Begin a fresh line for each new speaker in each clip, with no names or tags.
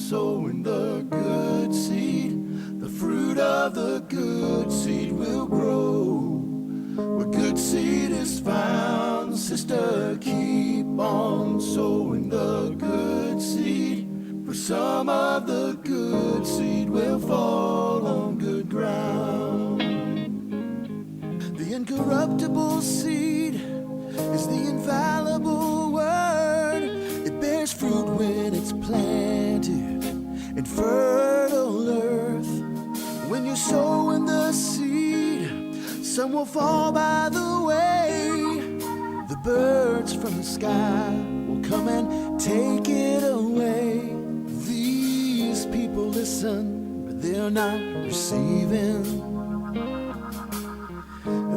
sowing the good seed. The fruit of the good seed will grow. Where good seed is found, sister, keep on sowing the good seed. For some of the good seed will fall on good ground. The incorruptible seed is the infallible word. It bears fruit when it's planted in fertile earth. When you sow in the seed, some will fall by the way. The birds from the sky will come and take it away. These people listen, but they're not receiving.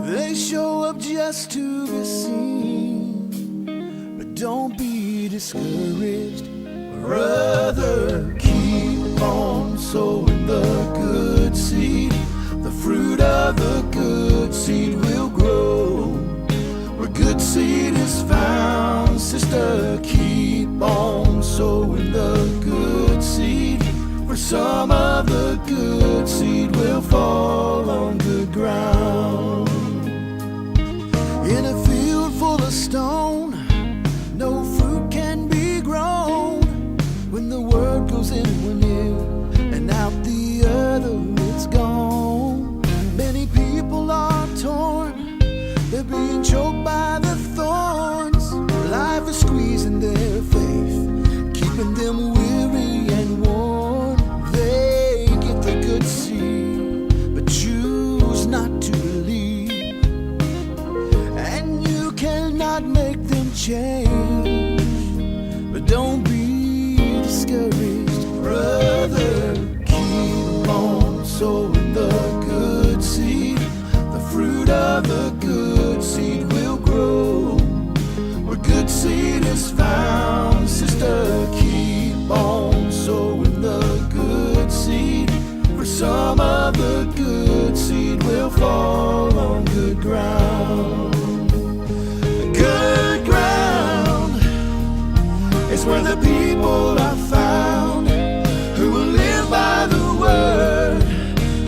They show up just to be seen. But don't be discouraged, brother. Keep on sowing the good seed. The fruit of the good seed will grow. Where good seed is found, sister, keep on sowing the good seed. For some of the good seed will fall on good ground. In a field full of stone, no fruit can be grown. When the word goes in one ear and out the other, it's gone. Many people are torn, they're being choked by the thorns. Life is squeezing their faith, keeping them weary and worn. They get the good seed, but choose not to believe. And you cannot make them change. But don't be discouraged, brother. Keep on sowing the good seed. The fruit of the good seed will grow. Where good seed is found, sister, keep on sowing the good seed. For some of the good seed will fall on good ground. Good ground is where the people are found who will live by the word,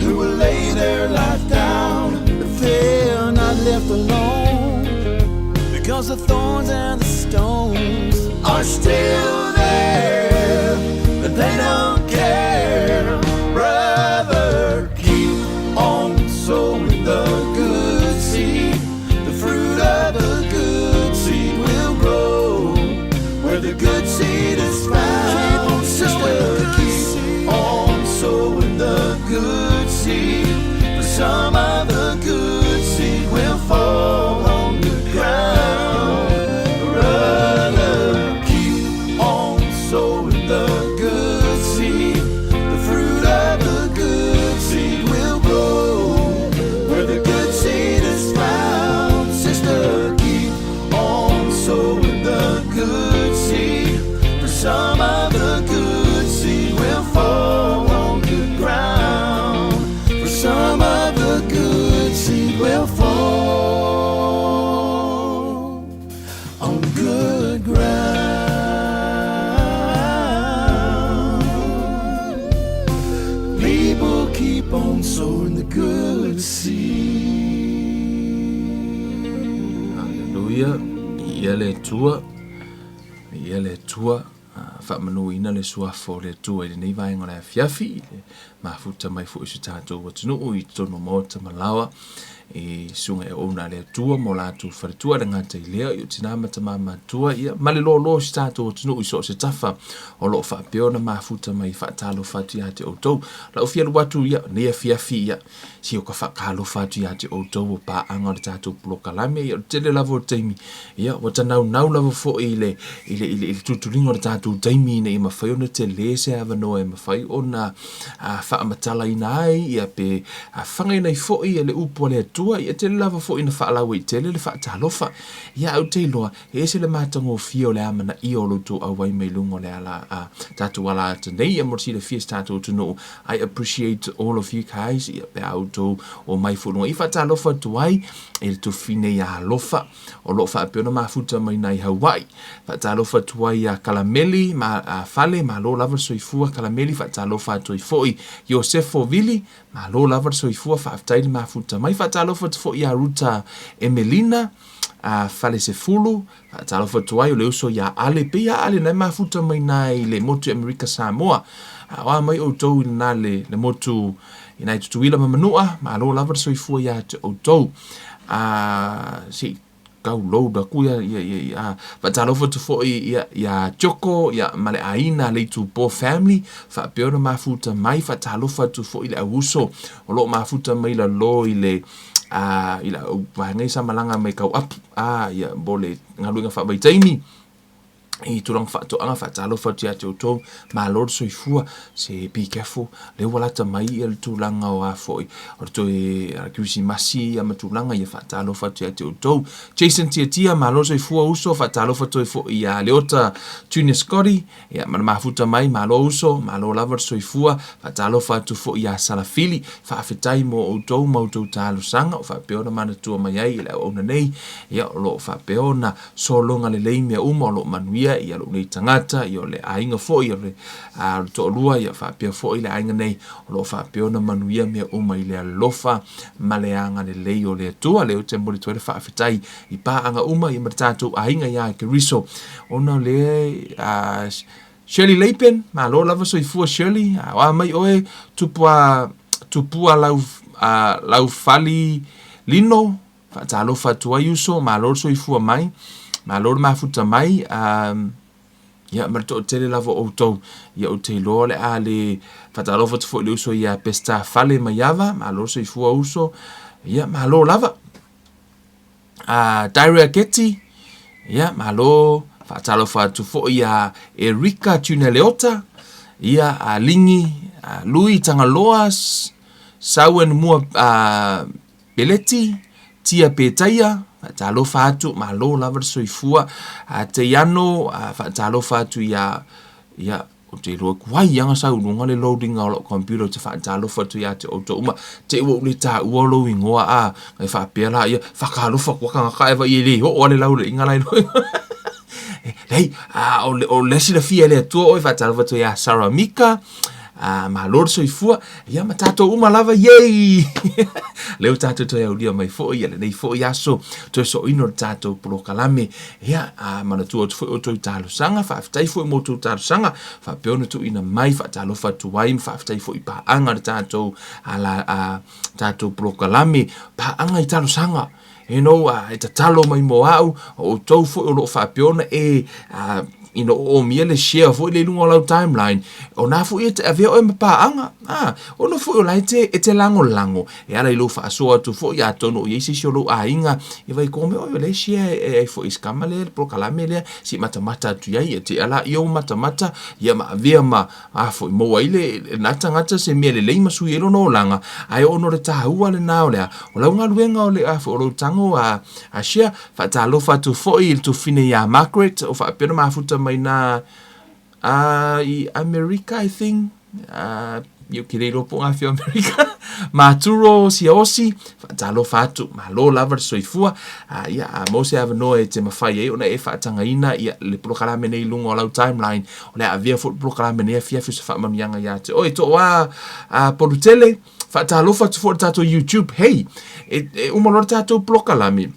who will lay their life down. But they're not left alone because the thorns and the stones are still there, but they don't care. Brother, keep on sowing the good seed. The fruit of the good seed will grow where the good seed is found. Sister, keep on sowing the good seed. For some of the good seed will fall on the ground. Brother, keep on sowing the good seed. The fruit of the good seed will grow where the good seed is found. Sister, keep on sowing the good seed. For some of the good seed will fall on good ground. For some of the good seed will fall on good ground. People keep on sowing the good seed.
Aleluia, viia le Atua, viia le Atua, faamanuina le suafa o le Atua i lenei vaega o le afiafi, i le mafuta mai foi i si o tatou atunuu i totonu o maota ma laoa, i susuga i auauna a le Atua ma o latou faletua, e le gata i lea, i o tina ma tama matua, ia, ma le loaloa o si tatou atunuu i so o se tafa o lo o faapea ona mafuta mai e faatalofa atu ia te outou. Lau fia alu atu ia, nei afiafi ia, se o ka faatalofa atu ia te outou o paaga o le tatou polokalame, ia o le tele lava o taimi, ia ua tanaunau lava foi i le, i le, i le, i le tulituliga o le tatou taimi ina ia mafai ona tele se avanoa e mafai ona faamatalaina ai, ia pe fagaina ai foi le upu a le Atua, ia tele lava foi ina faalauaitele le faatalofa. Ia ae ou te iloa, E ese le matagofie o le amanaia o lo outou auai mai luga o le ala a tatou ala atu nei ia mo le silafia i se tatou atunuu. I appreciate all of you guys ia pe a outou o mai foi luga i faatalofa atu ai i le tufine ia Alofa o lo o faapea ona mafuta mai nai Hawaii. Faatalofa atu ai ia Kalameli. ma Fale, malo lava le soifua, Kalameli, faatalofa atu ai foi Iosefo Vili, malo lava le soifua, faafetai le mafuta mai. Faatalofa atu foi ia Ruta Emelina, Falesefulu, faatalofa atu ai o le uso ia Ale, pei ia Ale na e mafuta mai na i le motu i Amerika Samoa. A o a mai outou i lena le, le motu i nai Tutuila ma Manua, malo lava le soifua ia te outou. A, se i tau load aku ia, ia, ia, ia, faatalofa atu foi ia, ia Joko, ia, ma le aiga Leitupo family, faapea ona mafuta mai, faatalofa atu foi i le au uso o lo o mafuta mai lalo i le, a, i le au vaega i sa malaga mai Kauapu, a, ia, mo le galuega faavaitaimi, i tulaga faatoaga, faatalofa atu ia te outou, malo le soifua, se be careful, lea ua lata mai ia le tulaga o a foi, o le toe kerisimasi ia ma tulaga ia, faatalofa atu ia te outou. Jason Tiatia, malo le soifua uso, faatalofa atu ai foi ia Leota Junior Scotty, ia ma le mafuta mai, malo uso, malo lava le soifua, faatalofa atu foi ia Salafili, faafetai mo outou ma outou talosaga o faapea ona manatua mai ai i le auauna nei, ia o lo o faapea ona sologa lelei mea uma o lo o manuia ia lou nei tagata, ia o le aiga foi o le, a, o le toalua, ia faapea foi le aiga nei o lo o faapea ona manuia mea uma i le alofa ma le agalelei o le Atua. Lea ou te momoli atu ai le faafetai i paaga uma ia ma le tatou aiga ia Keriso ona o le a, Shirley Lapen, malo lava soifua Shirley, a o a mai oe tupua tupua lau a, lau fali lino, Faatalofa atu ai uso, malo le soifua mai, malo le mafuta mai, ia ma le toatele lava o outou. Ia ou te iloa o le a le faatalofa atu foi i le uso ia Peseta Fale Maiava, malo le soifua uso, ia malo lava. Daria Keti, ia malo, faatalofa atu foi ia Erika Tuneleota, ia a Lingi, a Lui Tagaloa, Sauen Mua Peleti, Tia Petaia, faatalofa atu, malo lava le soifua, a Teiano, a faatalofa atu ia, ia, ou te iloa ku ai anga sau luga le loading o lou computer ou te faatalofa atu ia te outou uma, te i ua ou le taua lou igoa a, ngai faapea la ia, whakaalofa kua kangaka e vai e le oo ale lau le inga lai lo. Leai, a, o le, o le silafia e le Atua oe, faatalofa atu ia Sarah Mika, a, malo le soifua, ia ma tatou uma lava, yay! Lea ua tatou toe aulia mai foi, ia lenei foi aso, toe soino le tatou polokalame, ia, a, manatua atu foi outou i talosaga, faafetai foi mo outou talosaga, faapea ona tuuina mai, faatalofa atu ai, ma faafetai foi i paaga le tatou, a, la, a, tatou polokalame, paaga i talosaga, You know, e tatalo mai mo au, o outou foi o lo o faapea ona e, you know, oomia le share foi le i luga o lau timeline, o nā foi e te avea oe ma paaga, a, ona foi o la e te, e te lagolago, e ala i lou faasoa atu foi, atonu o i ai se isi o lou aiga, e vai kome oe o lea e share e ai foi i se kama lea, le polokalame lea, se i matamata atu i ai, ia te ala ia ua matamata, ia ma avea ma, a foi maua ai le, lena tagata se mea lelei ma sui ai lona olaga, ae ona o le taua lena o le a, o lau galuega o le a foi o lou tago a, a share, faatalofa atu foi i le tufine iā Margaret o faapea ona mafuta mai na a, i Amerika I think, a, ia ou te le iloa po o ngā whio Amerika, Maturo Siaosi, faatalofa atu, malo lava le soifua, a, ia, a maua se avanoa e te mafai ai ona e faatagaina ia le polokalame nei i luga o lau timeline, O le a avea foi le polokalame nei afiafi o se faamanuiaga ia te oe. Toa a Polutele, faatalofa atu foi i le tatou YouTube. Hey, e, e uma loa le tatou polokalame,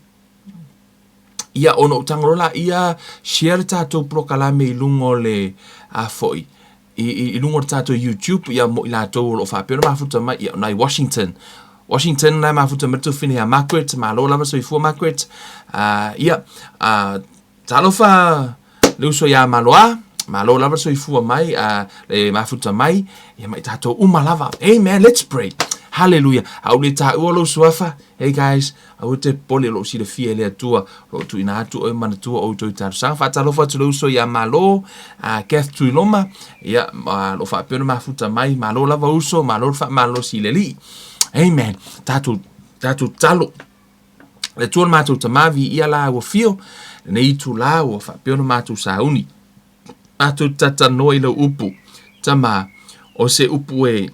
ia ona ou tago loa laia share le tatou polokalame i luga o le a foi i, i, i luga o le tatou YouTube ia mo i latou o lo o faapea ona mafuta mai ia nai Washington Washington la e mafuta mai le tufine ia Margaret malo lava soifua Margaret ia Talofa le uso iā Maloa, malo lava le soifua mai, a le mafuta mai, ia ma i tatou uma lava. Amen, let's pray. Hallelujah. A ou le taua lou suafa, hey guys, aua te popole o lou silafia e le Atua, o loo tuuina atu oe manatua outou i talosaga. Faatalofa atu le uso iā Malo, a Kath Tuiloma, ia, ma loo faapea ona mafuta mai, malo lava uso, malo le faamalosi i le Alii. Amen. Tatou, tatou tatalo. Le Atua le matou Tama, viia la ua fio, lenei itulā ua faapea ona matou sauni. Matou tatanoa i lau upu, Tama, o se upu e,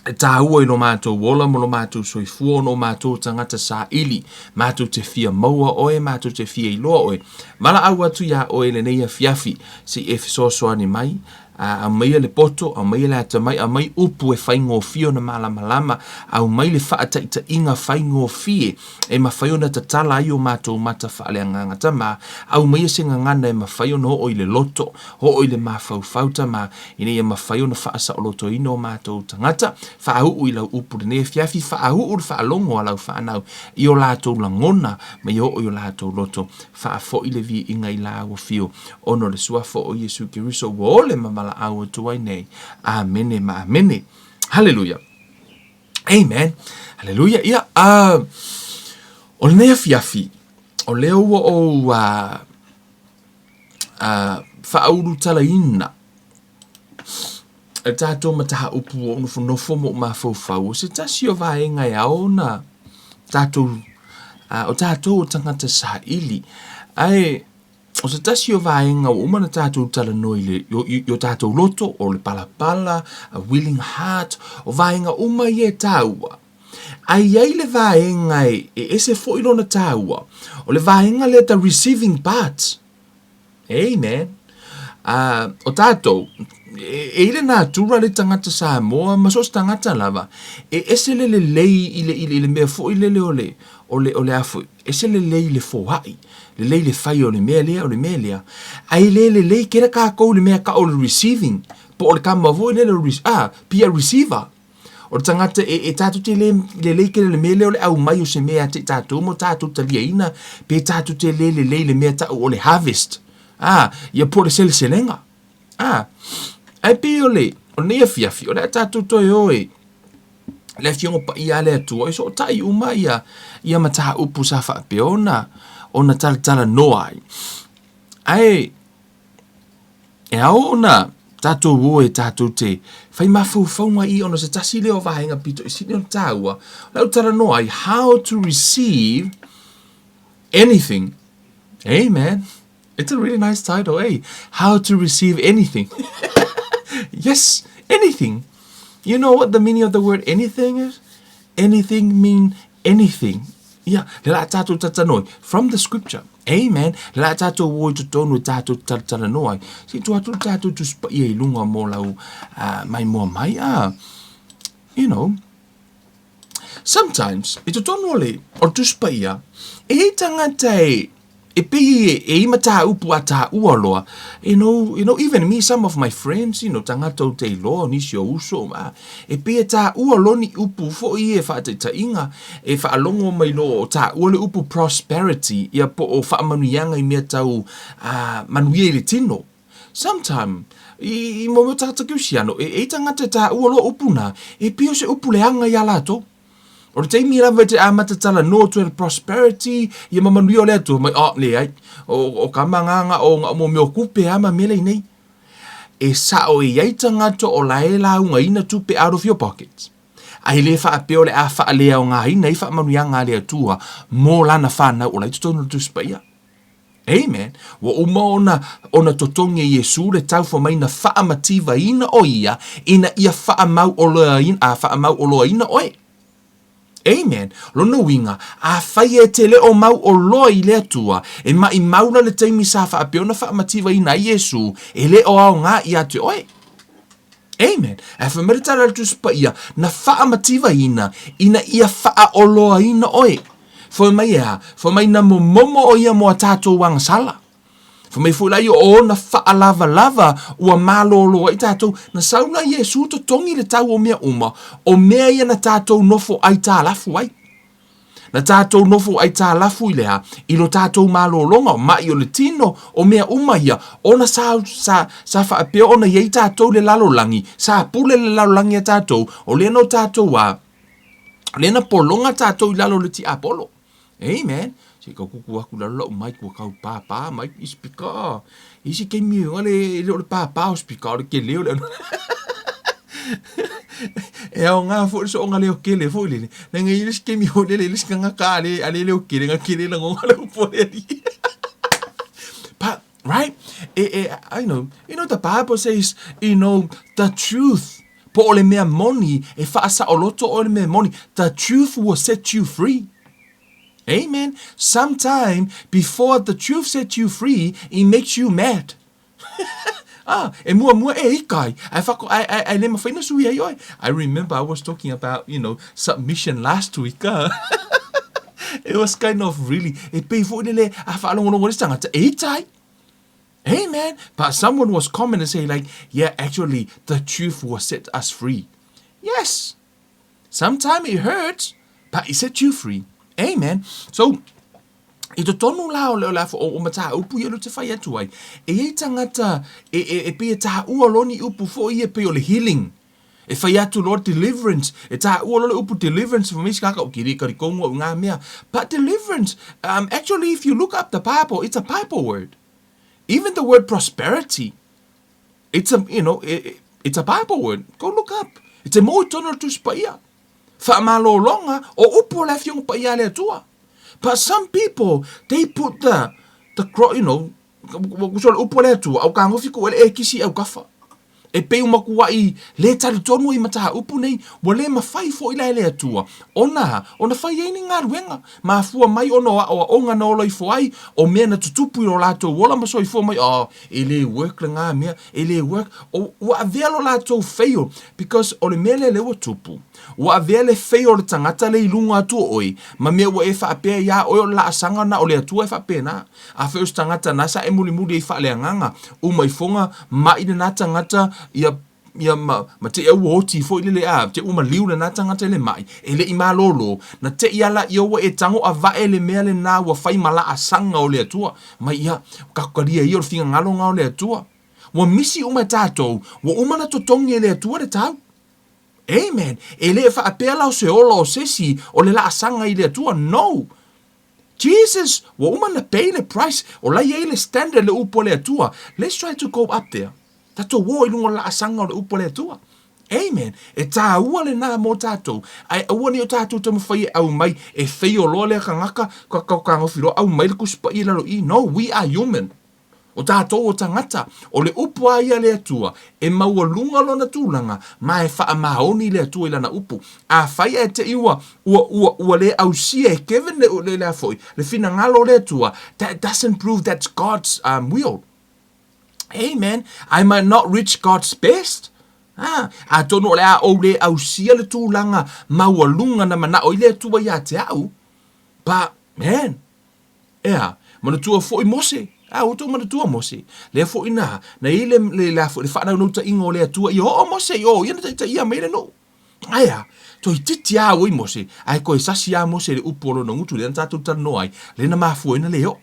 E tāua i lo mātou ola mo lo mātou soifua ona o mātou tagata saili, mātou te fia maua oe, mātou te fia iloa oe. Valaau atu iā oe i lenei afiafi, se i e fesoasoani mai, ā, aumaia le poto, aumaia le atamai, aumai upu e faigofie ona malamalama, aumai le faataitaiga faigofie e mafai ona tatala ai o mātou mata faaleagaga Tama, aumaia se gagana e mafai ona oo i le loto, oo i le mafaufau Tama, ina ia mafai ona faasaolotoina o mātou tagata, faauu i lau upu lenei afiafi, faauu le faalogo a lau fanau i o latou lagona ma ia oo i o latou loto, faafoi le viiga i lau afio, ona o le Suafa o Iesu Keriso ua ole ma valaau atu ai nei. Amene ma amene. Haleluia. Amen. Haleluia. Ia, o lenei afiafi, o lea ua ou faaulutalaina e tatou mataupu ua ou nofonofo ma ou mafaufau, o se tasi o vaega e ao ona tatou, o tatou o tagata saili, ae o se tasi o vaega ua uma ona tatou talanoa i le, i, i o tatou loto, o le palapala, a willing heart, o vaega uma ia e tāua. Ae i ai le vaega e, e ese foi lona tāua, o le vaega lea the receiving part. Amen. O tātou, e, e i le natura le tagata Samoa ma so o se tagata lava, e ese le lelei i le, i le, i le mea foi lele o le, o le, o le a foi, ese lelei i le foai, lelei le fai o le mea lea, o le mea lea, ae le lelei kela kākou i le mea kau o le receiving, po o le kama foi lele o le, ah, be a receiver. O le tagata e, e tātou te le lelei kele le mea lea o le aumai o se mea ia te i tātou mo tātou taliaina, pe tātou te le lelei le mea ta'u o le harvest. Ah, ia po o le seleselega. Ah, ae pei o le, o lenei afiafi, o le a tātou toe o e, le Afioga Paia a le Atua, e sootai uma ia, ia mataupu sa faapea ona, ona talatalanoa ai. Ae, e ao ona tātou o e tātou te whai mafaufauga i ona se tasi lea o vaega pito i sili ona tāua, o lau talanoa ai, how to receive anything. Amen. It's a really nice title, eh? How to receive anything. Yes, anything. You know what the meaning of the word anything is? Anything mean anything. Ia, le la tātou tatanoi, from the scripture. Amen. Le la tātou o i totonu e tātou talatalanoa ai. Se tu atu tātou Tusi Paia i lunga mō lau mai mua mai. You know, sometimes, i totonu o le, o le Tusi Paia, e i ai tangata e, e pei e, e i matāupu a tāua loa, you know, you know, even me, some of my friends, you know, tangata o te iloa, o nisi o uso, ma, e pei e tāua loa ni upu foi e whaataitaiga, e whaalongo mai loa o tāua le upu prosperity, ia po o whaamanuiaga i mea tau manuia i le tino. Sometime, i, i mo mea tagata Keristiano, e, e i tangata e tāua loa upu nā, e pei o se upu leaga i a lātou. O le taimi lava e te amata talanoa atu ai le prosperity, ia ma manuia o le Atua, mai, oh, leai, o, o ka manganga o nga mo mea o kupe a ma mea nei. E sao e iai tagata o la e laugaina tupe out of your pockets. A e le faapea o le a faaleaogaina ai faamanuiaga a le Atua mo lana whanau o la i totonu o le Tusi Paia. Amen. Ua uma ona, ona totogi e Iesu le taufamaina faamativaina o ia ina ia faamauoloaina, a faamauoloaina oe. Amen. Lona uiga, afai e te le o mauoloa i le Atua, e maimau la le taimi sa faapea ona faamativaina ai Iesu, e le o aoga ia te oe. Amen. Ae fai mai le tala a le Tusi Paia, na faamativaina ina ia faaoloaina oe. Fai mai e a? Fai mai na momomo o ia mo a tātou agasala. Fai mai foi la ia o ona faalavalava ua malōlō ai tātou. Na sau la Iesu totogi le tau o mea uma, o mea ia na tātou nofo aitalafu ai. Na tātou nofo aitalafu i le a? I lo tātou malōlōga, o maʻi o le tino, o mea uma ia, ona sa, sa, sa faapea ona i ai tātou le lalolagi, sa pule le lalolagi iā tātou, o lea nō tātou a, lea na pologa tātou i lalo o le tiapolo. Amen. Se i kau kuku aku lalo lau mic ua kau pāpā mai i speaker. I se taimi e le, e le o le pāpā o speaker, o le kele o le ano. E aoga foi le soonga leo kele foi lele. Na ngai le se taimi foi lele, le se kangaka a le, a le leo kele, nga kele langonga le upu a le alii. But, right? E, e, I know, you know, the Bible says, you know, the truth. Po o le mea moni, e faasaoloto oe i le mea moni. The truth will set you free. Amen. Sometime before the truth sets you free, it makes you mad. Ah, e muamua e ika ai, ae whako, ae, ae, ae le mawhai na sui ai oe. I remember I was talking about, you know, submission last week. Ah. It was kind of really, e pei foi lele, a whaalongolongo le tangata, e ita ai. Amen. But someone was comment and say like, yeah, actually, the truth will set us free. Yes. Sometimes it hurts, but it sets you free. Amen. So, i totonu la o le o le o, o mataupu ia te whai atu ai, e iai tangata e, e, e pei e tāua loa ni upu foi e pei o le healing. E whai atu loa deliverance, e tāua loa le upu deliverance for me sikaka o kiri kari kongu au ngā mea. But deliverance, um, actually if you look up the Bible, it's a Bible word. Even the word prosperity, it's a, you know, it, it's a Bible word. Go look up. It's a moi tonu o le Tusi Paia. Faamalologa, o upu o le Afioga Paia a le Atua. But some people, they put the, the, you know, so le upu a le Atua, au kagofi ku ele e kisi au kafa. E pei ua makuaʻi lē talitonu ai mataupu nei, ua lē mafai foʻi la e le Atua ona ona fai ai ni galuega. Mafua mai ona o aʻoaʻoga na ola ifo ai, o mea na tutupu i lo latou ola ma soifua mai, oh, e lē work lagā mea, e lē work. O, ua avea lo latou fail, because o le mea lea lea ua tupu, ua avea le fail o le tagata lea i luga atu o oe, ma mea ua e faapea iā oe o le laasaga na o le Atua e faapena. Afai o se tagata na sa e mulimuli ai faaleagaga, uma ifoga maʻi lena tagata ia ia ma, ma teʻi au ua oti foi lele a, te ua maliu lena tagata i le maʻi, e leʻi malōlō, na teʻi ala ia ua e tago avae le mea lena ua fai ma laasaga o le Atua, mai ia, kakukalia ia o le figagalo o le Atua. Ua misi uma e tatou, ua uma na totogi e le Atua le tau. Amen. E le faapea la o se ola o sesi o le laasaga i le Atua. No. Jesus, ua uma na pay le price, o la iai le standard le upu a le Atua. Let's try to go up there. Tatou o i luga o le laasaga o le upu a le Atua. Amen. E tāua lenā mō tātou. Ae aua nei o tātou taumafai e aumai, e fail loa lea kangaka, ka ka kagofi loa aumai le Tusi Paia i lalo i i. No, we are human. O tātou o tangata, o le upu a ia le Atua, e maualuga lona tulaga, ma e faamaoni le Atua i lana upu. Afai ae te i ua, ua, ua, ua le ausia e Kevin le, le, lea foi, le finagalo o le Atua, that doesn't prove that's God's um, will. Amen. I might not reach God's best. Ah, atonu o le a ou le ausia le tulaga maualuga na manao i le Atua ia te au. But, man, Ea, manatua foi Mose, a ua tou manatua Mose, lea foi na, na i le, le, le, le faanaunautai-ga o le Atua ia oo Mose i o ia na taitaia mai le nuu. Ae a, toeitiiti a ua i Mose, ae koe sasi a Mose i le upu o lona gutu lea na tatou talanoa ai, lea na mafua ai na le oo.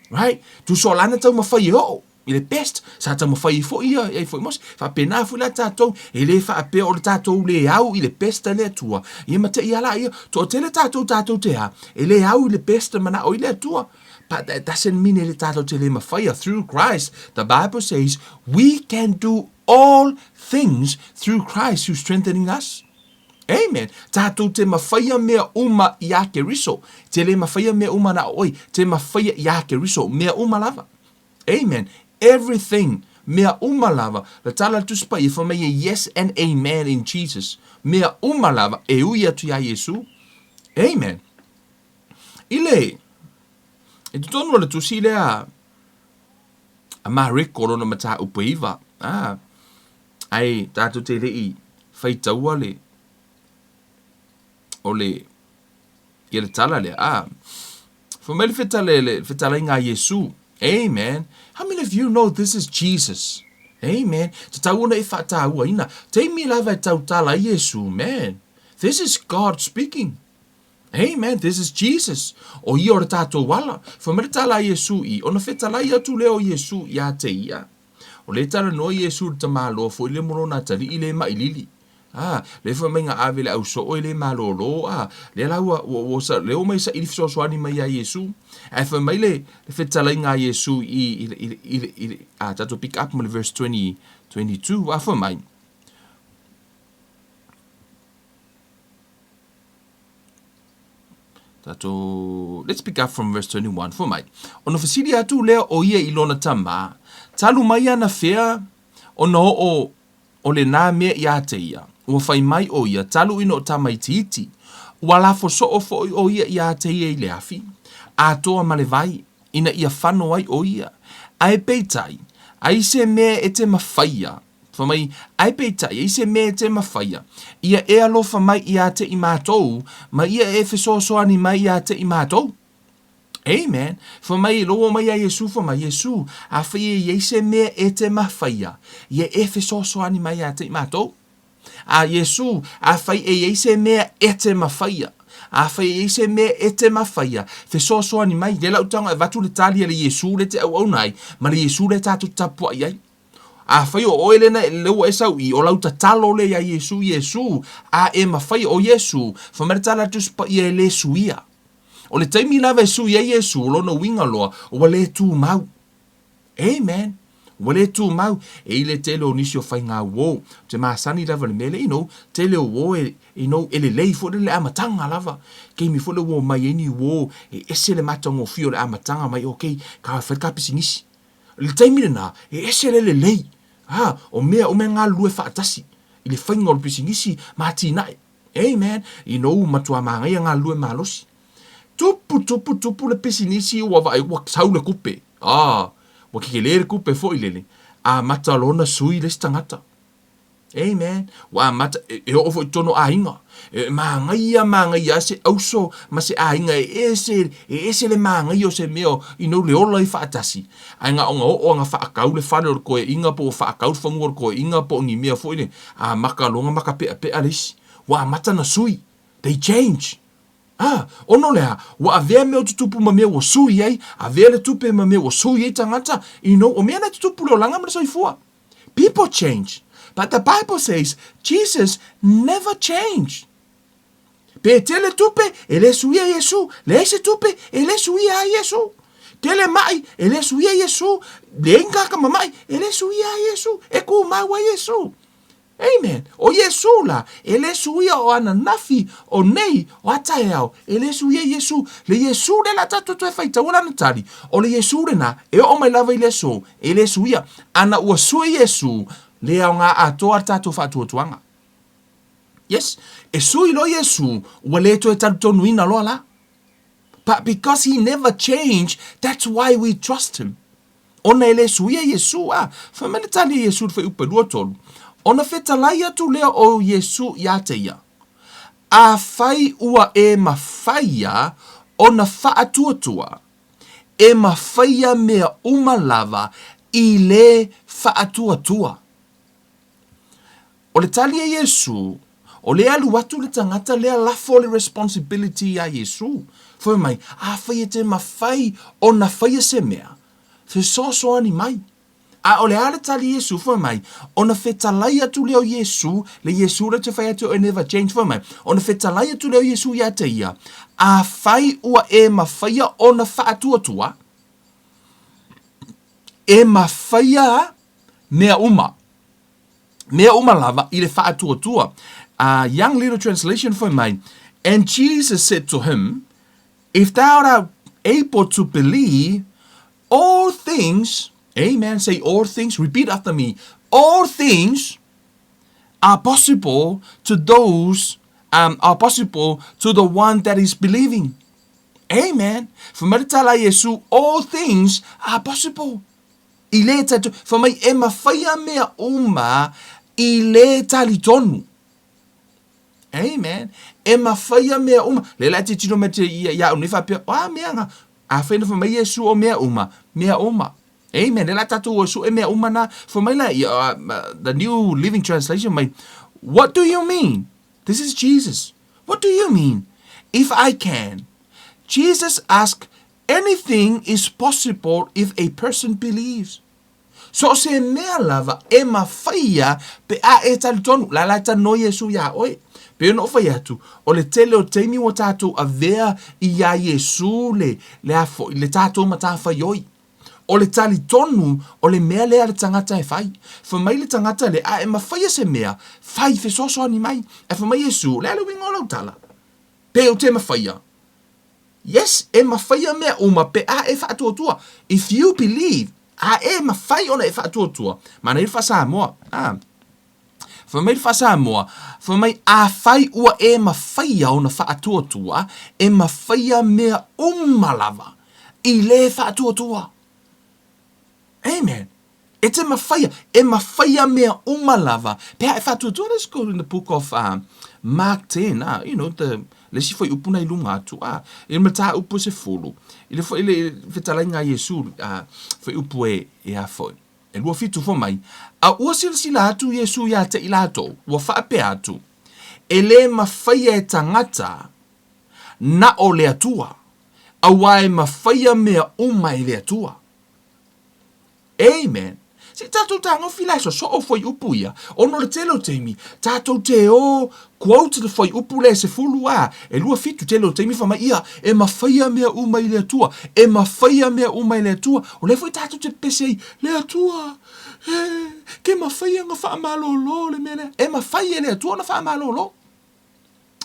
Right? Tusa o lana taumafai e oo i le best, sa taumafai ai foi ia, ai foi Mose. Faapena foi la tatou, e le faapea o le tatou le au i le best a le Atua, ia ma te i ala ia, toatele tatou tatou te a, e le au i le best manao i le Atua. But that doesn't mean e le tatou te le mafaia. Through Christ, the Bible says, we can do all things through Christ who strengthening us. Amen. Tātou te mawhaia mea uma i a Keriso. Te le mawhaia mea uma na oi. Te mawhaia i a Keriso. Mea uma lava. Amen. Everything. Mea uma lava. Le tala le Tusi Paia fai mai e yes and amen in Jesus. Mea uma lava e ui atu iā Iesu. Amen. I le, i totonu o le tusi lea a Mareko lona mataupu e iva, ah, ai tātou te le i whaitaua le, o le, ia le tala lea, ah, Fai mai le fetale, le fetalaiga a Iesu. Amen. How many of you know this is Jesus? Amen. Tatau ona e faatauaina. Taimi lava e tautala ai Iesu, man. This is God speaking. Amen. This is Jesus. O ia o le tatou ala. Fai mai le tala a Iesu i, ona fetalai atu lea o Iesu ia te ia. O lea e talanoa Iesu i le tamaloa foi lea mo lona atalii le mailili. A, lea fai mai na ave le au soo e le malōlō, a, lea la ua, ua, ua, sa, lea ua mai saili fesoasoani mai iā Iesu. Ae fai mai le, le fetalaiga a Iesu i, i, i, i, i, i, a, tatou pick up ma le verse 20, 22, a fai mai, Tatou, let's pick up from verse 21, fai mai, Ona fesili atu lea o ia i lona tama, talu mai anafea ona oo o lenā mea iā te ia. Ua fai mai ʻo ia, Talu ina o tamaitiiti, ua lafo soo foʻi ʻo ia iā te ia i le afi, atoa ma le wai, ina ia fano ai ʻo ia. Ae peitai, ai se mea e te mafaia, fai mai, ae peitai, ai se mea e te mafaia, ia e alofa mai iā te i mātou, ma ia e fesoasoani mai iā te i mātou. Amen. Fai mai, lou mai iā Iesū, fai mai, Iesū, afai e iai se mea e te mafaia, ia e fesoasoani mai iā te i mātou. A Iesū, afai e iai se mea e te mafaia, afai e iai se mea e te mafaia, fesoasoani mai, lea lau tago e avatu le tali a le Iesū lea te auauna ai, ma le Iesū lea tatou te tapuai ai. Afai o oe lena lea ua e sau i, o lau tatalo lea iā Iesū, Iesū, a e mafaia, o Iesū, fai mai le tala a le Tusi Paia e le suia. O le taimi lava e sui ai Iesū, o lona uiga loa, ua lē tumau. Amen. Ua lē tumau. E i le tele o nisi o faiga uō, ou te masani lava i le mea lea, you know, tele o uō e, you know, e lelei foi lea le amataga lava. Taimi foi lea ua omai ai ni uō, e ese le matagofie o le amataga mai, okay, ka fai le ka pisinisi. I le taimi lena, e ese le lelei. Ha, o mea uma e galulue faatasi i le faiga o le pisinisi ma atinae. Amen. You know, matua māngaia galulue malosi. Tupu, tupu, tupu le pisinisi ua vaai, ua sau le kupe. Ah, ua kekelē le kupe foi lele. Amata loa ona sui le isi tagata. Amen. Ua amata, e, e oo foi i totonu o aiga. E māngaia, māngaia lava se auso ma se aiga e ese, e ese le māngaia o se mea, you know, le ola i faatasi. Ae na ona oo ana faakau le fale o le koeaina po ua faakau le fanua o le koeaina po o ni mea foi le amata loa ona makapeapea le isi. Ua amata ona sui. They change. Ah, ona o le a? Ua avea mea o tutupu ma mea ua sui ai, avea le tupe ma mea ua sui ai tagata, you know, o mea na e tutupu le olaga ma le soifua. People change. But the Bible says Jesus never changed. Pe tele tupe, e le suia Iesu. Leai se tupe, e le suia ai Iesu. Tele maʻi, e le suia Iesu. Leai ni tagata mamaʻi, e le suia ai Iesu. E kumau ai Iesu. Amen. ʻO Iesu la, e le suia o ananafi, o nei, o a taeao, e le suia Iesu. Le Iesu lea la tatou toe faitaua lana tali, o le Iesu lena, e oo mai lava i le aso, e le suia. Ana ua sui Iesu, le aoga atoa le tatou faatuatuaga. Yes, e sui loa Iesu, ua le toe talitonuina loa la. But because he never change, that's why we trust him. Ona e le suia Iesu, a, fai mai le tali a Iesu i le fuaiupu e 23, Ona fetalai atu lea o Iesu iā te ia, Afai ua e mawhaia ona whaatuatua, e mawhaia mea uma lava i le whaatuatua. O le tali a Iesu, o lea alu atu le tagata lea lafo le responsibility iā Iesu. Fai mai, afai e te mafai ona faia se mea, fesoasoani mai. A o le a le tali a Iesu? Fai mai, ona fetalai atu lea o Iesu, le Iesu lea ou te fai atu e never change, fai mai, ona fetalai atu lea o Iesu iā te ia, afai ua e mafaia ona faatuatua, e mafaia mea uma. Mea uma lava i le faatuatua. A Young Little Translation fai mai, And Jesus said to him, If thou art able to believe, all things, amen, say all things, repeat after me, all things are possible to those, um, are possible to the one that is believing. Amen. Fai mai le tala a Iesu, all things are possible. I le talitonu, fai mai e mawhaia mea uma i le talitonu. Amen. E mawhaia mea uma. Le la te tino me te ia ia au nei whapea, o a mea nga. A whai na fai mai Iesu o mea uma, mea uma. Amen. Le la tatou o Iesu e mea uma na. Fai mai la, ia, the New Living Translation mai, what do you mean? This is Jesus. What do you mean? If I can. Jesus asked Anything is possible if a person believes. So o se mea lava e mawhaia pe a e talitonu, la la e talanoa Iesu iā oe. Pei ona ou fai atu, o le tele o taimi ua tatou avea iā Iesu le, le a foi, le tatou matafaioi. O le talitonu o le mea lea a le tagata e fai. Fai mai le tagata lea, a e mawhaia se mea, fai, fesoasoani mai. Ae fai mai Iesu, o le a le uiga o lau tala? Pe ou te mawhaia? Yes, e mawhaia mea uma pe a e whaatuatua. If you believe, a e mawhai ona e whaatuatua. Mana i le wha-Samoa. Ah. Fai mai le faa-Samoa, fai mai, Afai ua e mafaia ona faatuatua, e mafaia mea uma lava i le faatuatua. Amen. E te mafaia, e mafaia mea uma lava pe a e faatuatua. Let's go in the book of Mark 10, you know, the, le isi fuaiupu na i luga atu, i le mataupu e 10, i le, i le fetalaiga a Iesu, fuaiupu e, e a foi, e 27 fai mai, A ua silasila atu Iesu iā te i latou, ua faapea atu, E lē mafaia e tagata na o le Atua, auā e mafaia mea uma e le Atua. Amen. Se i tatou tagofi la e sosoo fuaiupu ia, ona o le tele o taimi, tatou te o quote le fuaiupu lea e 10 a, e 27 tele o taimi fai mai ia, e mafaia mea uma i le Atua, e mafaia mea uma i le Atua. O lea foi tatou te pepese ai, le Atua, e, ke mafaia ona faamalolo le mea lea. E mafai e le Atua ona faamalolo.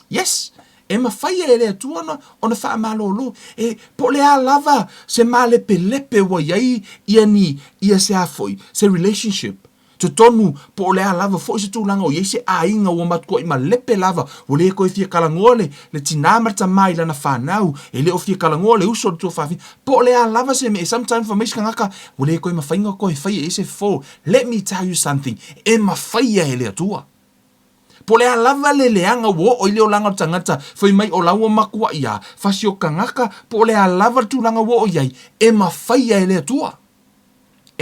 Yes, e mafai e le Atua ona, ona faamalolo. E, po o le a lava se malepelepe ua i ai ia ni, ia se a foi, se relationship. Totonu, po o le a lava foi se tulaga o i ai se aiga ua matuai malepe lava, ua le toe fia talanoa le, le tinā ma le tamā i lana fanau, e le o fia talanoa le uso i le tuafafine. Po o le a lava se mea, sometimes fai mai se tagata, ua le toe mafai ona toe faia i ai se fofo. Let me tell you something, e mafaia e le Atua. Po o le a lava le leaga ua oo i le olaga o le tagata, fai mai o la ua matuai a fasi o kanaka, po o le a lava le tulaga ua oo i ai, e mafaia e le Atua.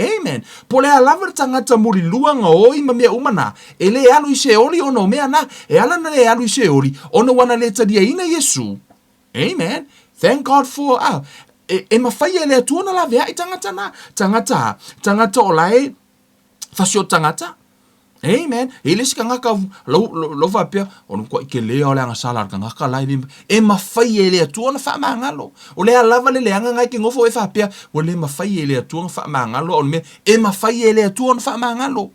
Amen. Po o le a lava le tagata mulilua gaoi ma mea uma na, e le alu i Seoli ona o mea na. E ala ona le alu i Seoli, ona ua na le taliaina Iesu. Amen. Thank God for, ah, e, e mafaia e le Atua ona laveai tagata na. Tagata a, tagata o la e fasi o tagata. Amen. E le isi kanaka lau, lau, lau faapea, o le matuai tele lava o le agasala a le kanaka la e le, e mafai e le Atua ona faamagalo. O le a lava le leaga na e te nofo e faapea, ua le mafai e le Atua ona faamagalo, a o le mea, e mafai e le Atua ona faamagalo.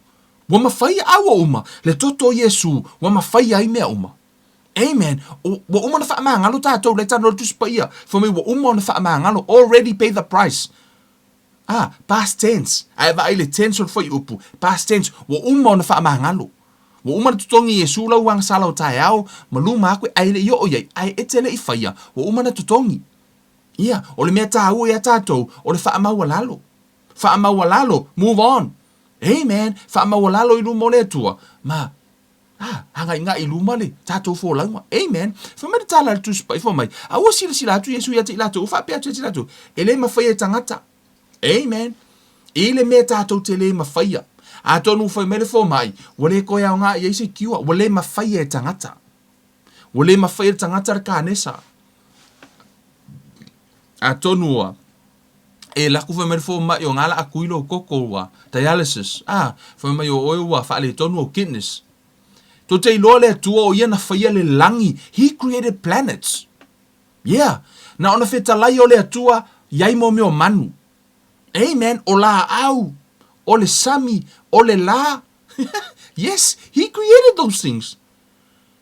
Ua mafai, a ua uma, le toto o Iesu, ua mafai ai mea uma. Amen. O, ua uma ona faamagalo tatou, la e talanoa le Tusi Paia, fai mai ua uma ona faamagalo, already pay the price. A, past tense. A e vaai i le tense o le fuaiupu, past tense, ua uma ona faamagalo. Ua uma ona totogi e Iesu lau agasala o taeao ma luma aku ae le i oo i ai, ae e te le i faia, ua uma ona totogi. Ia, o le mea taua ia tatou, o le faamaualalo. Faamaualalo, move on. Amen. Faamaualalo i luma o le Atua, ma A, agaigai i luma le tatou folauga. Amen. Fai mai le tala a le Tusi Paia, fai mai, A ua silasila atu Iesu ia te i latou, ua faapea atu ia te i latou, E le mafaia e tagata. Amen. I le mea tatou te le mafaia. Atonu ua fai mai le fomai, ua le toe aoga i ai se cure, ua le mafaia e tagata. Ua le mafaia e le tagata le kanesa. Atonu ua e laku fai mai le fomai o ngā la akui lou koko ua dialysis a fai mai o oe ua faaletonu ou kidneys. Tou te iloa le Atua o ia na faia le lagi, he created planets. Yeah, na ona fetalai o le Atua iai mo mea o manu. Amen, o laau, o le sami, o le la. Yes, he created those things.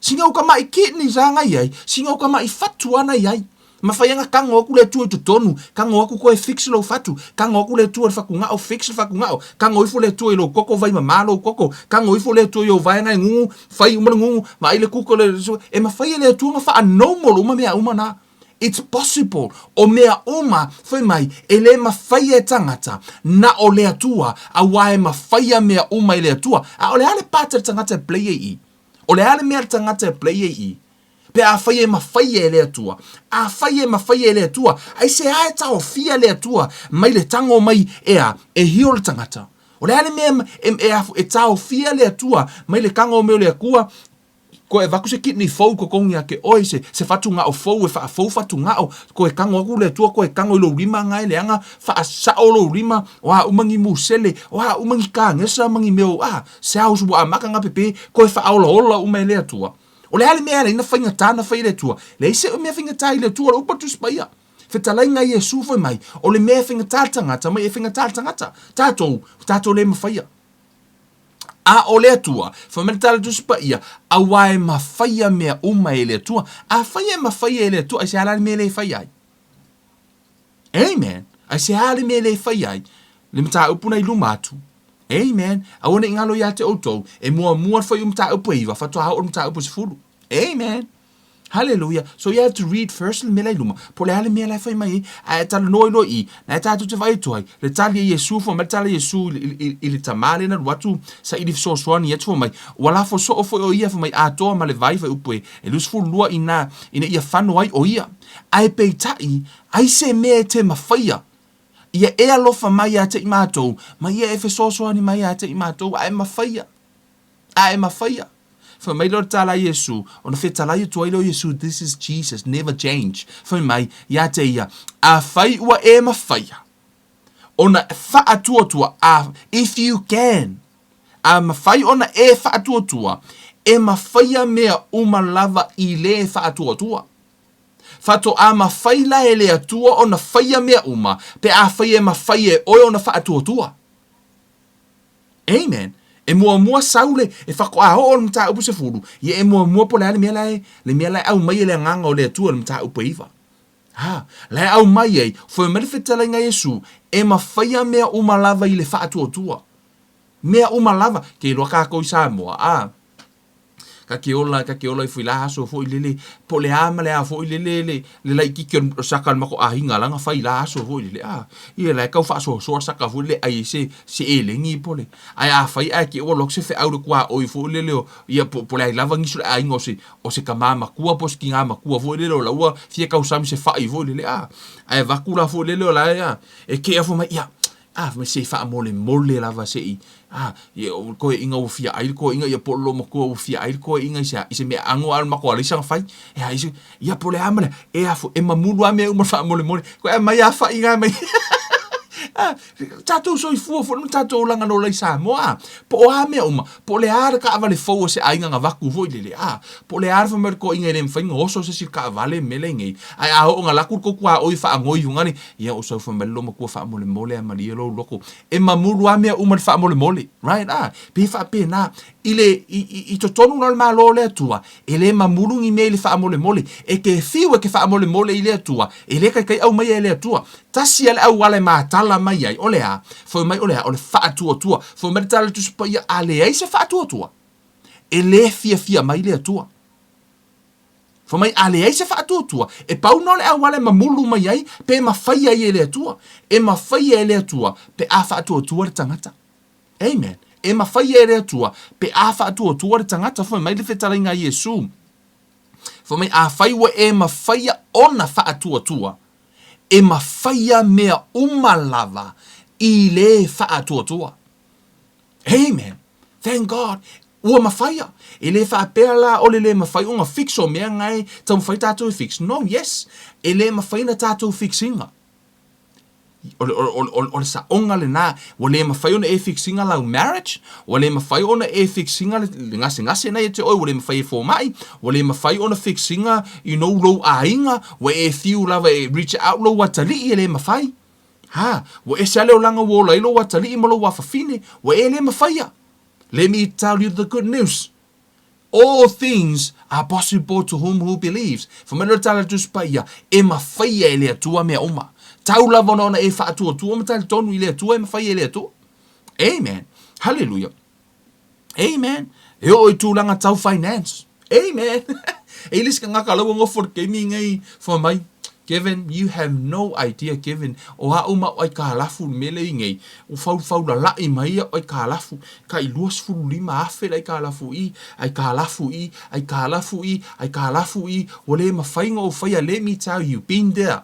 Sina uka maʻi kidneys ana i ai, sina uka maʻi fatu ana i ai. Mafai ana kago aku le Atua i totonu, kago aku koe fix lou fatu, kago aku le Atua i le fatugao fix le fatugao, kago ifo le Atua i lou koko vai mamā lou koko, kago ifo le Atua i ou vaega e gugu, fai uma le gugu, vaai le kuka le, e mafai e le Atua ona faa-normal uma mea uma na. It's possible. O mea uma, fai mai, e le mafaia e tagata, na o le Atua, auā e mafaia mea uma e le Atua. A o le a le part a le tagata e play ai i i? O le a le mea a le tagata e play ai i? Pe afai e mafaia e le Atua. Afai e mafaia e le Atua, aisea e taofia le Atua mai le tago mai e a, e heal le tagata? O le a le mea e, e, e taofia le Atua mai le tago mai o le Atua, koe avatu se kidney fou totogi ia te oe, se, se fatugao fou e faafou fatugao, koe tago atu le Atua, koe tago i lou lima na e leaga, faasao lou lima, o a uma ni musele, o a uma ni kanesa ma ni mea o, a, Cells ua amata ona pepe, koe faaolaola uma e le Atua. O le a le mea e ala ai ona faigata ona fai e le Atua? Leai se mea faigata i le Atua, o le upu a le Tusi Paia. Fetalaiga a Iesu fai mai, o le mea e faigata le tagata, mai e faigata le tagata. Tatou, tatou le mafaia. A o le Atua, fai mai le tala a le Tusi Paia, auā e mafaia mea uma e le Atua. Afai e mafaia e le Atua, aisea la le mea e le fai ai? Amen. Aisea le mea e le fai ai? Le mataupu na i luma atu. Amen. Aua ne i galo iā te outou, e muamua le fuaiupu mataupu e iva, faatoa oo le mataupu e sefulu. Amen. Hallelujah. So you have to read first le mea la i luma, po o le a le mea la e fai mai ai, ae talanoa ai loa i i, na e tatou te vaai atu ai, le tali a Iesu, fai mai le tali a Iesu i, i, i le tamā lea na alu atu saili fesoasoani atu, fai mai, ua lafo soo foi o ia, fai mai, atoa ma le vai fuaiupu e, e 22 inā, ina ia fano ai o ia. Ae peitai, ai se mea e te mafaia, Ia e alofa mai ia te i matou, ma ia e fesoasoani mai ia te i matou, a e mafaia, a e mafaia. Fai mai lea o le tala a Iesu, ona fetalai atu ai lea o Iesu, this is Jesus, never change. Fai mai ia te ia, Afai ua e mafaia, ona faatuatua, a, if you can, a mafai ona e faatuatua, e mafaia mea uma lava i le faatuatua. Faatoa mafai la e le Atua ona faia mea uma, pe afai e mafai e oe ona faatuatua. Amen. E muamua sau le, e faatoa oo le mataupu sefulu, ia e muamua po o le a le mea la e, le mea la e aumai e le Agaga o le Atua i le mataupu e iva. Ha, la e aumai ai, fai mai le fetalaiga a Iesu, e mafaia mea uma lava i le faatuatua. Mea uma lava, ke iloa kākou i Samoa, a. Ka ke ola, ka ke ola ifo i la aso foi lele, po o le a ma le a foi lele le, le laitiiti o saka le mako aiga la na fai i la aso foi lele, a, ia la e tau faasoasoa saka foi lele ai se, se elegi po le, ae afai ae te i ua alu atu se feau i le tuaoi foi lele o, ia po, po o le a lava nisi o le aiga o se, o se tama matua po o se tina matua foi lele o la ua fia tausami se fai foi lele, a, ae avatu la foi lele o la e, a, e kea foi mai, ia, A, fai mai, se i faamolemole lava se i, a, ia, o le toeaina ua fia ai le toeaina, ia po o le loomatua ua fia ai le toeaina i se, i se mea aano a o le matou alaisa na fai. E a, i se, ia po o le a ma le a, e a foi, e mamulu lava mea uma i le faamolemole. Koe aumai afa'i na mai. A, tatou soifua foi ma tatou olaga lola i Samoa, a, po o a mea uma, po o le a le taavale fou a se aiga na avatu foi lele, a, po o le a le fai mai o le toeaina e le mafai ona oso se isi i le taavale ma mea la i nei, ae a oo ina alu atu le tou tuaoi e faanoi i luga le, Ia ou sau fai mai le loomatua faamolemole a malie lou loto. E mamulu a mea uma i le faamolemole. Right? Ah, pei e faapena. I le, i, i, i totonu la o le Malo o le Atua, e le mamulu ni mea i le faamolemole. E te fiu e te faamolemole i le Atua, e le taitai aumaia e le Atua. Tasi a le auala e matala mai ai, o le a? Fai mai o le a? O le faatuatua. Fai mai le Tala o le Tusi Paia, a leai se faatuatua, e le fiafia mai le Atua. Fai mai, a leai se faatuatua, e pau na o le auala e mamulu mai ai pe mafai ai e le Atua. E mafai e le Atua pe a faatuatua le tagata. Amen. E mafai e le Atua pe a faatuatua le tagata. Fai mai le fetalaiga a Iesu. Fai mai, afai ua e mafaia ona faatuatua, e mafaia mea uma lava i le faatuatua. Amen. Thank God. Ua mafaia. E le faapea la o le le mafai ona fix o mea na e taumafai tatou e fix. No, yes. E le mafai ona tatou fix ina. O le, o, o, o, o le saoga lena. Ua le mafai ona e fix ina lau marriage. Ua le mafai ona e fix ina le, le gasegase na ia te oe. Ua le mafai e fomai. Ua le mafai ona fix ina, you know, lou aiga. Ua e fiu lava e reach out lou atalii, e le mafai. Ha, ua ese lava le olaga ua ola ai lou atalii ma lou afafine, ua e le mafaia. Let me tell you the good news. All things are possible to whom who believes. Fai mai lea o le tala a le Tusi Paia, e mafaia e le Atua mea uma. Tau lava ona ona e faatuatua ma talitonu i le Atua e mafaia e le Atua. Amen. Hallelujah. Amen. E oo i tulaga tau finance. Amen. E i le isi tagata la ua nofo i le taimi nei, fai mai, Kevin, you have no idea, Kevin, o a'u ma a'u aikalafu i le mea lea i nei, ua faufaulalai mai a'u aikalafu, tai 25,000 le aikalafu i, aikalafu i, aikalafu i, aikalafu i, ua le mafai ona ou faia, let me tell you, been there.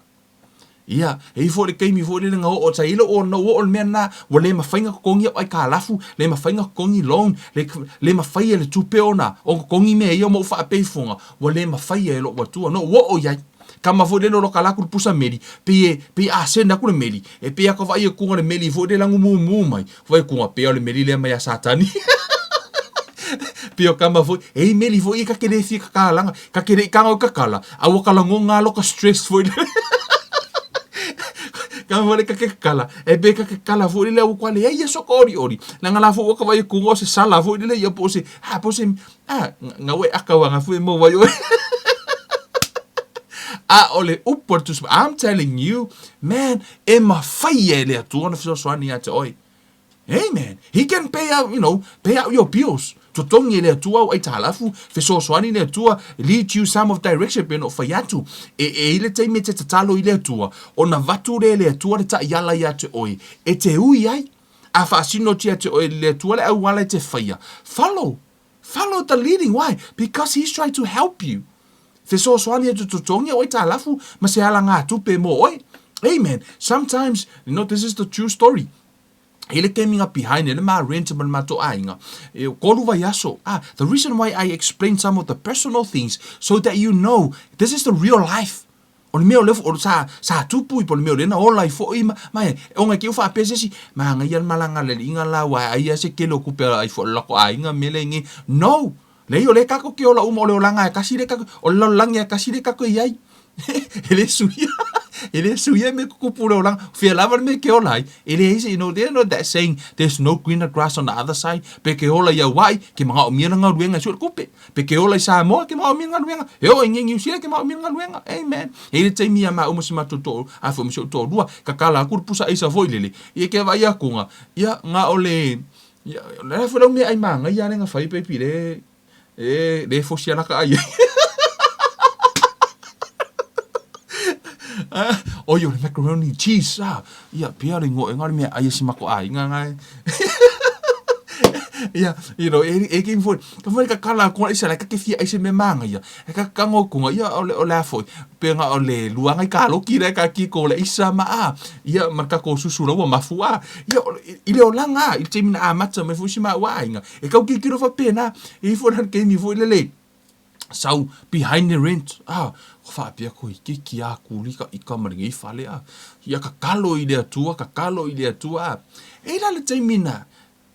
Ia, e i ai foi le taimi foi lele na oo, sa i ai lou na ou oo i le mea lena, ua le mafai ona totogi au aikalafu, le mafai ona totogi loan, le, le mafai e le tupe ona, ona totogi mea ia ma ou faapea ifoga, ua le mafai e lou Atua. Na ou oo i ai. Kama foi lele o loka la atu le pusa meli, pei e, pei a send atu le meli, e pei a ka vaai atu le meli foi lele agumu mai, vaai atu pei o le meli lea mai a Satani. Pei o kama foi, e i meli foi ia ka ke le fia kakalaga, ka ke le i kaga o kakala, a ua kalagoga lo ka stress foi lele. Kama foi le ka ke kakala, e pe ka kakala foi lele ua kua leai ia so ka olioli. Leaga la foi ua ka vaai atu o se sala foi lele ia po o se, a po o se, a, nga ua e aka ua nga foi e maua ai oe. A o le upu a le Tusi, I'm telling you, man, e mafai e le Atua ona fesoasoani ia te oe. Amen. He can pay out, you know, pay out your bills. Totogi e le Atua au aitalafu, fesoasoani le Atua, lead you some of direction pe no whai atu. E, e i le taimi e te tatalo i le Atua, ona vatu le le Atua le ta'iala ia te oe, e te ui ai. A faasinotia te oe le Atua le auala e te whaia. Follow. Follow the leading. Why? Because he's trying to help you. Fesoasoani e te totogi o aitalafu ma se ala ngā tupe mō oe. Amen. Sometimes, you know, this is the true story. E le taimi nga behind e le ma rent ma le matou aiga. E kolu vaiaso. Ah, the reason why I explain some of the personal things so that you know this is the real life. O le mea o le o sa sa tupu i po le mea o lena ola i foi ma ma e onga ke u faapea se isi magaia le malaga a le alii nga la ua ai a se kele o kupe ai fo le lako aiga mele nge no Leai o lea kako ke ola uma o le olaga e kasi le kako o le lalolagi e kasi le kako i ai. E le suia e le suia me kukupu le olaga fia lava le mea ke ola ai. E leai se you know there no that saying there's no greener grass on the other side pe ke ola i Aua'i ke magaomia le galuega e sue le kupe. Pe ke ola i Samoa ke magaomia le galuega. E oo i Niu Sila ke magaomia le galuega. Amen. E i le taimi ia maua ma si matou to'o a foi ma si o'u to'olua kakala aku le pusa aisa foi lele ia ke vaai akuga ia ga o le Ia, la foi lau mea ai māngai a le nga fai peipi le e le fosi ala ka ai. Ah, oi o le macaroni cheese ah. Ia pia le ngo e nga le mea ai si mako ai nga nga. Ia, you know, e e ke foi. Ka foi ka kala ko isa la ka ke fia ai se me manga ia. E ka kango kunga ia o le o le foi. Pe nga o le luanga i ka loki le ka ki ko le isa ma a. Ia ma ka ko susu la ua mafu a. Ia, i le olaga, i le taimi na amata mai foi si maua aiga, e kau kilokilo faapena, e ifo la le taimi foi lele, sau behind the rent, a, ua faapea koe, ke ki a kuli ka ika ma lenei fale, a, ia kakalo i le Atua, kakalo i le Atua, a, e la le taimi na,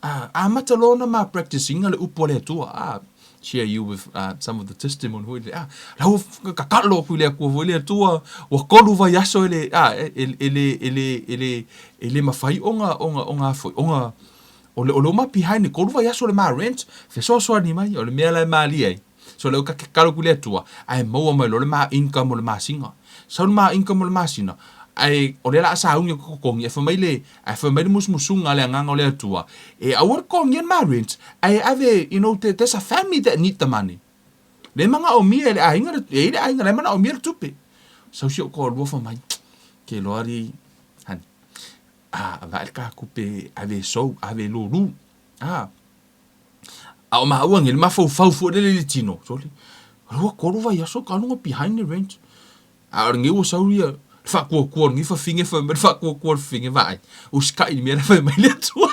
a, amata loa ona ma practice ina le upu a le Atua, a, share you with uh, some of the testimony foi le, ah, la ua kakalo aku i le Atua foi le Atua, ua kolu vaiaso e le, ah, e, e, e le, e le, e le, e le mafai ona, ona, ona foi, ona, o le, o le oma behind le kolu vaiaso le ma rent, fesoasoani mai, o le mea la e malie ai. So le o ka kakalo ku le Atua, ae maua mai loa le ma income o le masina. Sau le ma income o le masina, ae o lea la a sauni o ke kokogi, e fai mai le, ae fai mai le musumusuga a le Agaga o le Atua, e aua le totogia le ma rent, ae ave, you know, there's a family that need the money. Le manaomia e le aiga, e i ai le aiga la e manaomia le tupe. Sau si ou toalua fai mai, ke loa alii, honey, a, vae le ta tupe ave e sou, ave e lulu, a, a o maua nei le mafaufau foi lele i le tino, sole, ua kolu vaiaso ka luga behind the rent. A o lenei ua sau ia le faatuatua o lenei fafine fai mai le faatuatua o le fafine vaai, usitai i le mea la e fai mai le Atua.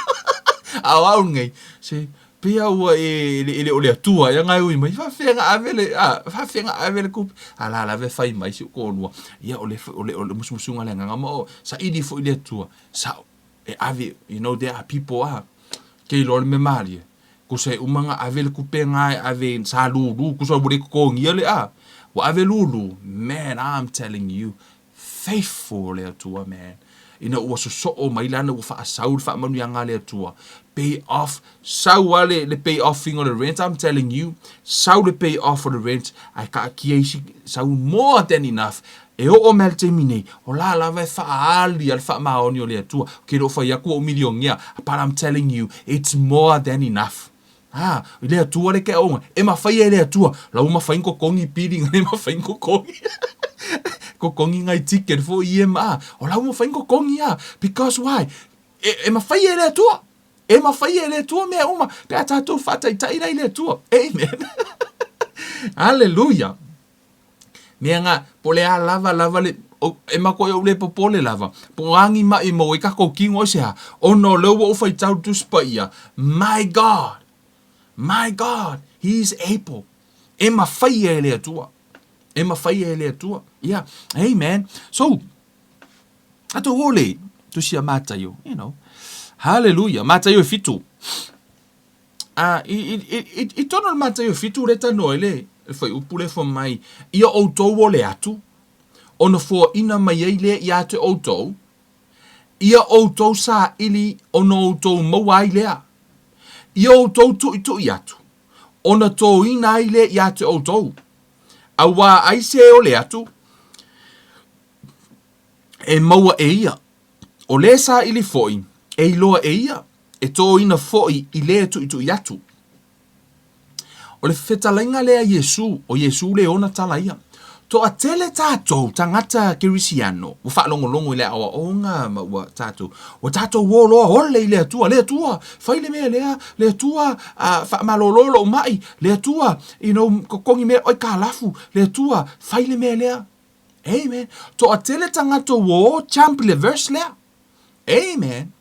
A o au lenei, se pei lava ua e, e le o le Atua ea na e ui mai, faafefea na ave le, a, faafefea na ave le tupe. A la lava e fai mai si ou toalua, ia o le, o le, o le musumusuga a le Agaga ma o saili foi le Atua, sao, e ave, you know, there are people, a, ke iloa le mea malie, Kusa e uma na ave le kupe nga e ave sa lulu kusa ua le totogia le a ua ave lulu man I'm telling you faithful le Atua man ina ua sosoo mai lana ua faasau le faamanuiaga a le Atua pay off sau a le, le pay off ing o le rent I'm telling you sau le pay off o le rent ae kaatia isi sau more than enough E oo mai le taimi nei, o la lava e faaali a le faamaoni o le Atua. Ke le o fai atu ua ou milionea, but I'm telling you, it's more than enough. Ah, i le Atua le keaoga, e mafai e le Atua, la ua mafai na totogi pili na le mafai na totogi. Totogi nai ticket foi ia ma, ah, o la ua mafai na totogi ah, because why? E, e mafai e le Atua. E mafai e le Atua mea uma, pe a tatou faataitai la i le Atua. Amen. Hallelujah. Mea nga, po o le a lava lava le, e makuai ou le popole lava, po o a ni maʻi maua ai kakou kino ai se ha, ona o lea ua ou faitau le Tusi Paia, My God, my God, He is able. E mafai e le Atua. E mafai e le Atua. Yeah. Amen. So, tatou o le Tusi a Mataio, you know. Hallelujah. Mataio e fitu. A, i, i, i, i, i tonu o le Mataio fitu lea e talanoa ai le, le fuaiupu lea e fai mai, Ia outou ole atu, ona foaina mai ai lea ia te outou, ia outou saili ona outou maua ai lea, ia outou tuitui atu, ona toina ai lea ia te outou. Auā ai se ole atu e maua e ia, o le saili foi e iloa e ia. E tōina foi i le tuitui atu. O le fetalaiga lea a Iesu, o Iesu le ona tala ia. Toatele tatou tagata Kerisiano ua faalogologo i le aoaoga ma ua tatou, ua tatou o loa ole i le Atua, le Atua, fai le mea lea, le Atua, faamalolo lou mai, le Atua, you know, totogi mea aitalafu, le Atua, fai le mea lea. Amen. Toatele tagata ua o jump i le verse lea. Amen.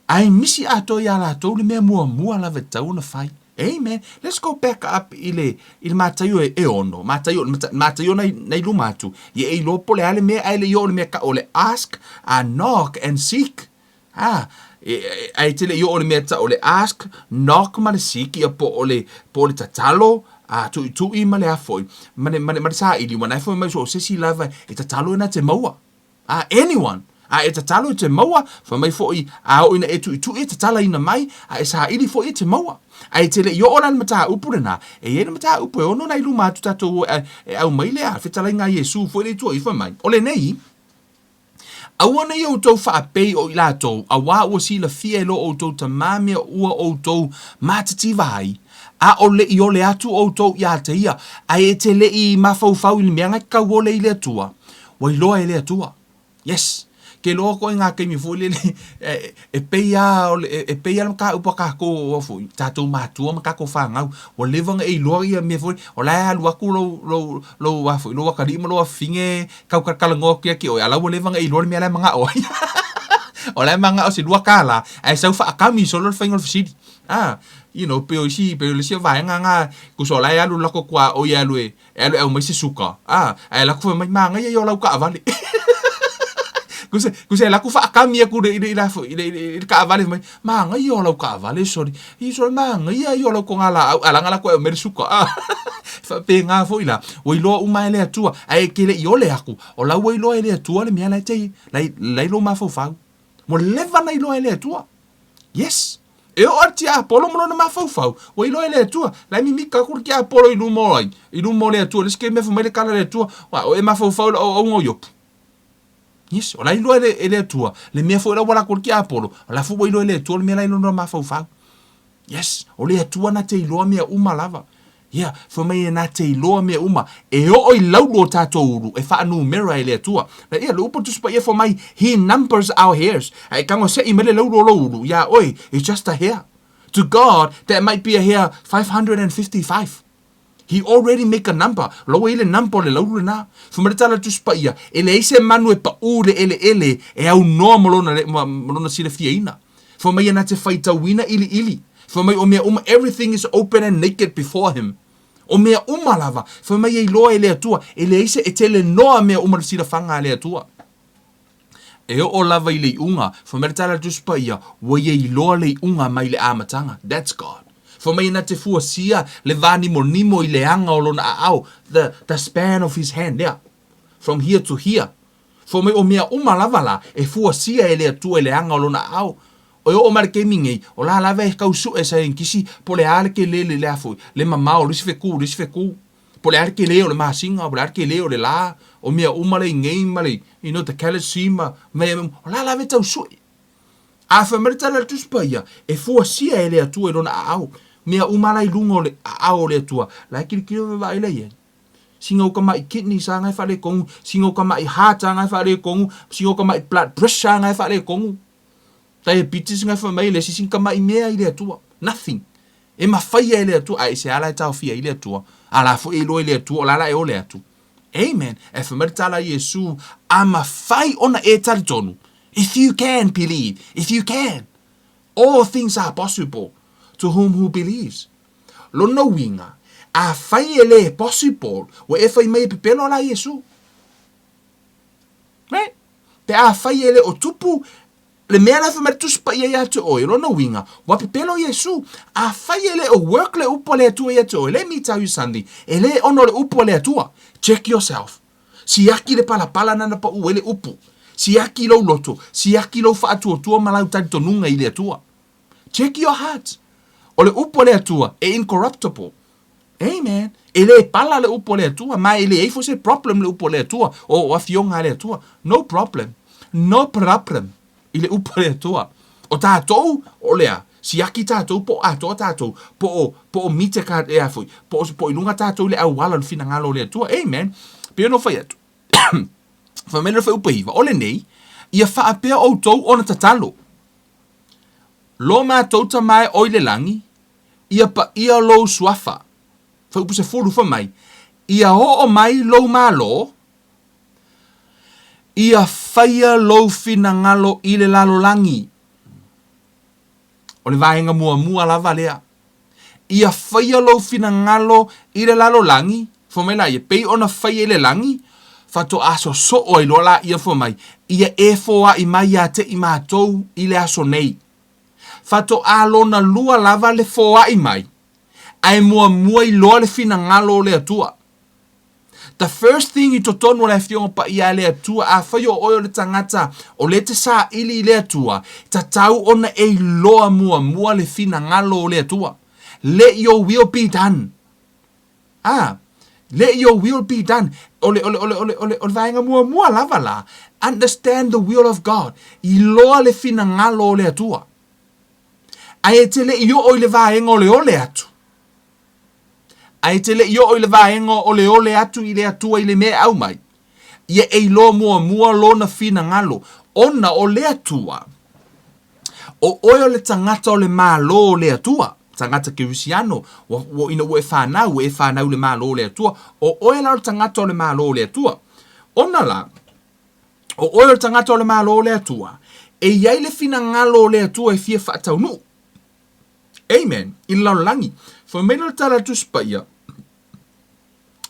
Ae misi atoa iā latou le mea muamua lava e tatau ona fai. Amen. Let's go back up i le, i le Mataio e, e ono. Mataio, Mataio nai, nai luma atu. Ia e iloa po le a le mea ae le i oo le mea ka o le ask, a knock and seek. Ah, e, e, ae te le i oo le mea ta o le ask, knock ma le seek, ia po o le, po o le tatalo, a tuitui ma le a foi, ma le, ma le, ma le saili, ua na e foi mai so o se isi lava e tatalo e na te maua. A anyone, a e tatalo e te maua, fai mai foi, a oo ina e tuitui e tatalaina mai, a e saili foi e te maua. A e te le i oo la le mataupu lena, e i ai le mataupu e ono ona i luma atu tatou e, e aumai lea fetalaiga a Iesu foi le Atua i fai mai, o lenei, Aua nei outou faapei o i latou, auā ua silafia e lo outou Tama mea ua outou matitiva ai, a o le i ole atu outou iā te ia, a e te le i mafaufau i le mea ngai kauole i le Atua, Ua iloa e le Atua. Yes. Ke iloa koe ngā taimi foi lele, e, e pei a, e, e pei a le mataupu a kākou o foi, tātou mātua ma tākou whāngau. Ua leva ona e iloa ia mea foi, o la e alu atu lou, lou, lou, a foi, lou atalii ma lou afafine tau talatalanoa atu ia te oe, a la ua leva ona e iloa le mea la e manao ai. O la e manao se $2, ae sau faakami solo le faiga o le fesili. Ah, you know, pei o isi, pei o le isi vaega na, tusa o la e alu le latou tuaoi e alu e, E alu e aumai se suka, a, ae alu atu fai mai, Manaia ia o lau taavale. Tusa, tusa e alu atu faakami atu i le, i le, i le, i le taavale fai mai, Manaia ia o lau taavale, sole. I sole, manaia ia o lau togalaau, ae leaga alu atu e aumai le suka, a. Faapena foi la, ua iloa uma e le Atua, ae e te le i ole atu, o la ua iloa e le Atua le mea la e te, la i lou mafaufau. Ua leva ona iloa e le Atua. Yes. E oo lava le tiapolo ma lona mafaufau, ua iloa e le Atua. La e mimita atu le tiapolo i luma o ai? I luma o le Atua. Le isi mea fai mai le tala a le Atua, Ua, o e mafaufau i le auauga o Iopu. Yes, o la e iloa e le, e le Atua le mea foi la ua latou le tiapolo, o la foi ua iloa e le Atua le mea la i lona mafaufau. Yes, o le Atua na te iloa mea uma lava. Ia, fai mai e na te iloa mea uma, e oo i laulu o tatou ulu, e faanumera e le Atua. Na ia, le upu a le Tusi Paia fai mai, He numbers our hairs. A e tago seʻi mai le laulu o lou ulu, iā oe, it's just a hair. To God, that might be a hair 555. He already make a number. O la ua i ai le number o le laulu lena. Fai mai le tala a le Tusi Paia, e leai se manu e paʻū i le eleele e aunoa ma lona, ma lona silafiaina. Fai mai na te faitauina iliili. Fai mai o mea uma, everything is open and naked before him. O mea uma lava, fai mai e iloa e le Atua, e leai se, e tele noa mea uma le silafaga a le Atua. E oo lava i le iuga, fai mai le tala a le Tusi Paia, ua ia iloa le iuga mai le amataga. That's God. Fai mai na te fuasia le vānimonimo i le aga o lona aao, the, the span of his hand, yeah. From here to here. Fai mai o mea uma lava la e fuasia e le Atua i le aga o lona aao. E oo mai le taimi nei, o la lava e tau sue saienitisi po o le a le tele le a foi, le mamao o le isi fetu i le isi fetu. Po o le a le tele o le masina, po o le a le tele o le la, o mea uma le inei ma le, you know, the galaxy ma mea uma, o la lava e tau sue. A fai mai le tala a le Tusi Paia, e fuasia e le Atua i lona aao, mea uma la i luga o le aao o le Atua, la e tilotilo vaavaai la i ai. Sina uka maʻi kidney sa ngae faaletonu, sina uka maʻi heart sa ngae faaletonu, sina uka maʻi blood pressure sa ngae faaletonu, diabetes ngae fai mai le isi sina tamaʻi mea i le Atua. Nothing. E mafaia e le Atua, ae i se ala e taofia ai le Atua, a la foi e iloa i le Atua o la la e ole atu. Amen. E fai mai le tala a Iesu, a mafai ona e talitonu, if you can believe, if you can, all things are possible to whom who believes. Lona uiga, afai e le possible, ua e fai mai e pepelo la Iesu. Right? Pe afai e le o tupu, le mea la e fai mai le Tusi Paia ia te oe, lona uiga, ua pepelo Iesu. Afai e le o work le upu a le Atua ia te oe, let me tell you something, e le ono le upu a le Atua. Check yourself. Siaki le palapala nana paʻū ai le upu. Siaki lou loto, siaki lou faatuatua ma lau talitonuga i le Atua. Check your heart. O le upu a le Atua e incorruptible. Amen. E le pala le upu a le Atua, ma e leai foi se problem le upu a le Atua, o, o afioga a le Atua. No problem. No problem i le upu a le Atua. O tatou, o le a? Siaki tatou po o atoa tatou, po o, po o mita ka, e a foi, po o, po o i luga tatou i le auala o le finagalo o le Atua. Amen. Pei ona ou fai atu, fai mai le fuaiupu e 9, o lenei, ia faapea outou ona tatalo. Lo matou Tama e o i le lagi, ia paia lou suafa. Fuaiupu 10, fai mai, ia oo mai lou Malo, Ia faia lou finagalo i le lalolagi. O le vaega muamua lava lea. Ia faia lou finagalo i le lalolagi, fai mai laia, pei ona faia i le lagi, faatoa sosoo ai loa laia fai mai, ia e foai mai ia te i matou i le aso nei. Faatoa lona lua lava le foai mai, ae muamua iloa le finagalo o le Atua. The first thing i totonu o le Afioga Paia a le Atua, afai o oe o le tagata o lea e te saili i le Atua, tatau ona e iloa muamua le finagalo o le Atua. Let your will be done. Ah, let your will be done. O le, o le, o le, o le, o le, o le vaega muamua lava la, understand the will of God. Iloa le finagalo o le Atua. Ae e te le i oo i le vaega o le ole atu. Ae te le i oo i le vaega o le ole atu i le Atua i le mea e aumai, ia e iloa muamua lona finagalo, ona o le Atua, o oe o le tagata o le Malo o le Atua, tagata kerisiano, ua, ua, ina ua e fanau, ua e fanau i le Malo o le Atua, o oe la o le tagata o le Malo o le Atua. Ona la, o oe o le tagata o le Malo o le Atua, e i ai le finagalo o le Atua e fia faataunuu. Amen. I le lalolagi. Fai mai le tala a le Tusi Paia,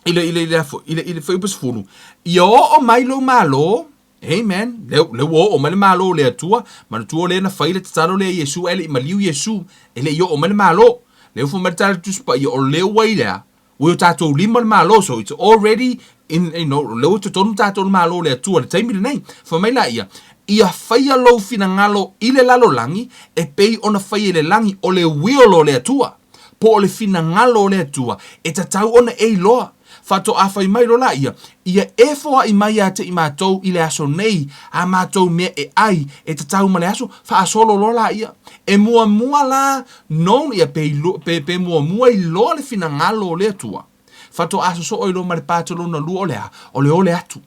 i le, i le, i le, i le, i le fuaiupu 10, ia oo mai lou malo, amen, le, le ua oo mai le malo o le Atua, manatua o lea na fai le tatalo lea a Iesu, ae le i maliu Iesu, e le i oo mai le malo. Lea ua fai mai le tala a le Tusi Paia, o lea ua i le a? Ua i o tatou lima le Malo, so it's already in, you know, lea ua i totonu tatou i le Malo o le Atua i le taimi lenei. Fai mai laia, Ia faia lou finagalo i le lalolagi e pei ona faia i le lagi, o le will o le Atua, po o le finagalo o le Atua, e tatau ona e iloa. Faatoa fai mai loa laia, Ia e foai mai ia te i matou i le aso nei a matou mea e ai, e tatau ma le aso, faasolo loa laia. E muamua la known ia pe, pe, pe muamua iloa le finagalo o le Atua. Faatoa sosoo iloa ma le part lona lua o le a? O le ole atu.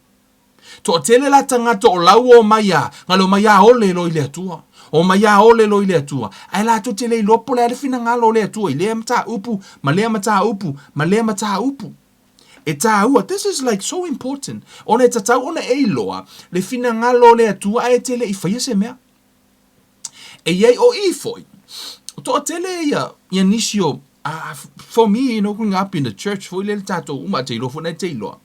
Toatele la tagata o la ua omai a, na le omai a ole loa i le Atua. Omai a ole loa i le Atua. Ae latou te le iloa po o le a le finagalo o le Atua i lea mataupu, ma lea mataupu, ma lea mataupu. E tāua, this is like so important, ona e tatau ona e iloa le finagalo o le Atua ae e te le i faia se mea. E i ai, o i foi, toatele ia, ia nisi o, uh, for me, you know, growing up in the church foi lele tatou uma, te iloa foi na te iloa.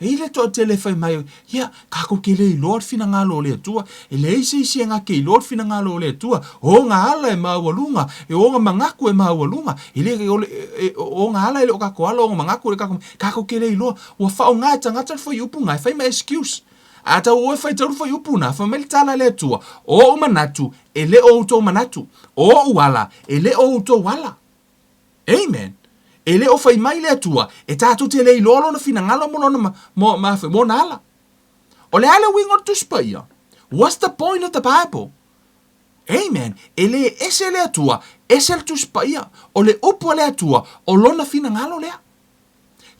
E i le toatele fai mai, ia, kākou ke le iloa le finagalo o le Atua, e leai se isi e nga ke iloa le finagalo o le Atua, o nga ala e maualuga, e o nga mangaku e maualuga, e le, o, le, e, o nga ala e le o kākou ala, o nga mangaku e le kākou, kākou ke le iloa, ua whaonga e tangata le fuaiupu nga, e fai ma excuse. A tau oe faitau le fuaiupu na, fai mai le tala a le Atua, O ou manatu, e le o outou manatu, o ou ala, e le o outou ala. Amen. E le o fai mai le Atua, e tatou te le iloa lona finagalo mo lona, mo, ma, mo ona ala. O le a le uiga o le Tusi Paia? What's the point of the Bible? Amen. E le ese le Atua, ese le Tusi Paia. O le upu a le Atua, o lona finagalo lea.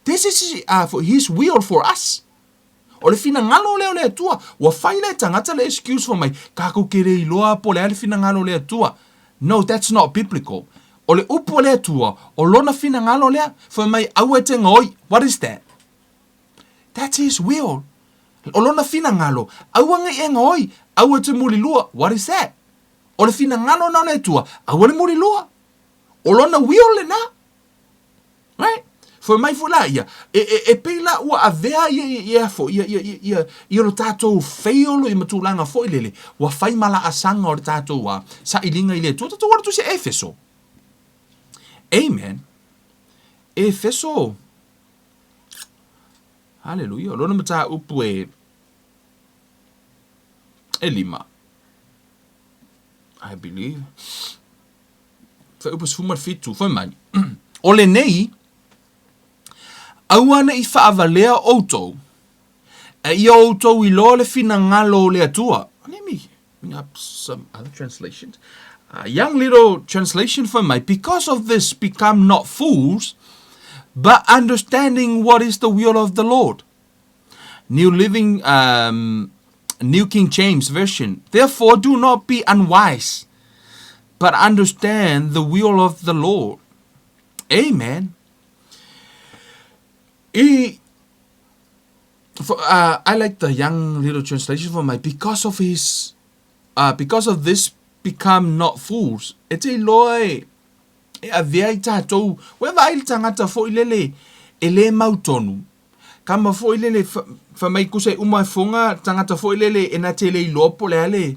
This is for his will for us. O le finagalo lea o le Atua. Ua fai la e tagata le excuse fai mai, kākou ke le iloa po o le a le finagalo o le Atua. No, that's not biblical. O le upu a le Atua, o lona finagalo lea. Fai mai, aua e te gaoi. What is that? That's his will. O lona finagalo, aua nei e gaoi, aua e te mulilua. What is that? O le finagalo na o le Atua, aua le mulilua. O lona will lena. Right? Fai mai foi la ia, e, e, e pei la ua avea ia, ia, ia, foi, ia, ia, ia, ia, ia lo tātou fail i matulaga foi lele, ua fai ma laasaga o le tātou a, sailiga i le Atua, tātou ua tusi Efeso. Amen. Efeso. Hallelujah. Lona mataupu e, e lima. I believe. Fuaiupu 17, fai mai, O lenei, aua ne i faavalea outou, a ia outou iloa le finagalo o le Atua. Let me. Bring up some other translations. Uh, young little translation for me. Because of this, become not fools, but understanding what is the will of the Lord. New Living, um, New King James Version. Therefore, do not be unwise, but understand the will of the Lord. Amen. I, for, uh, I like the young little translation for my because of his uh, because of this become not fools. E te iloa e, e avea i tātou, ua vaai le tagata foi lele e lē mau tonu. Kama foi lele fai mai kusa e uma e foga tagata foi lele e na te le iloa po o le a le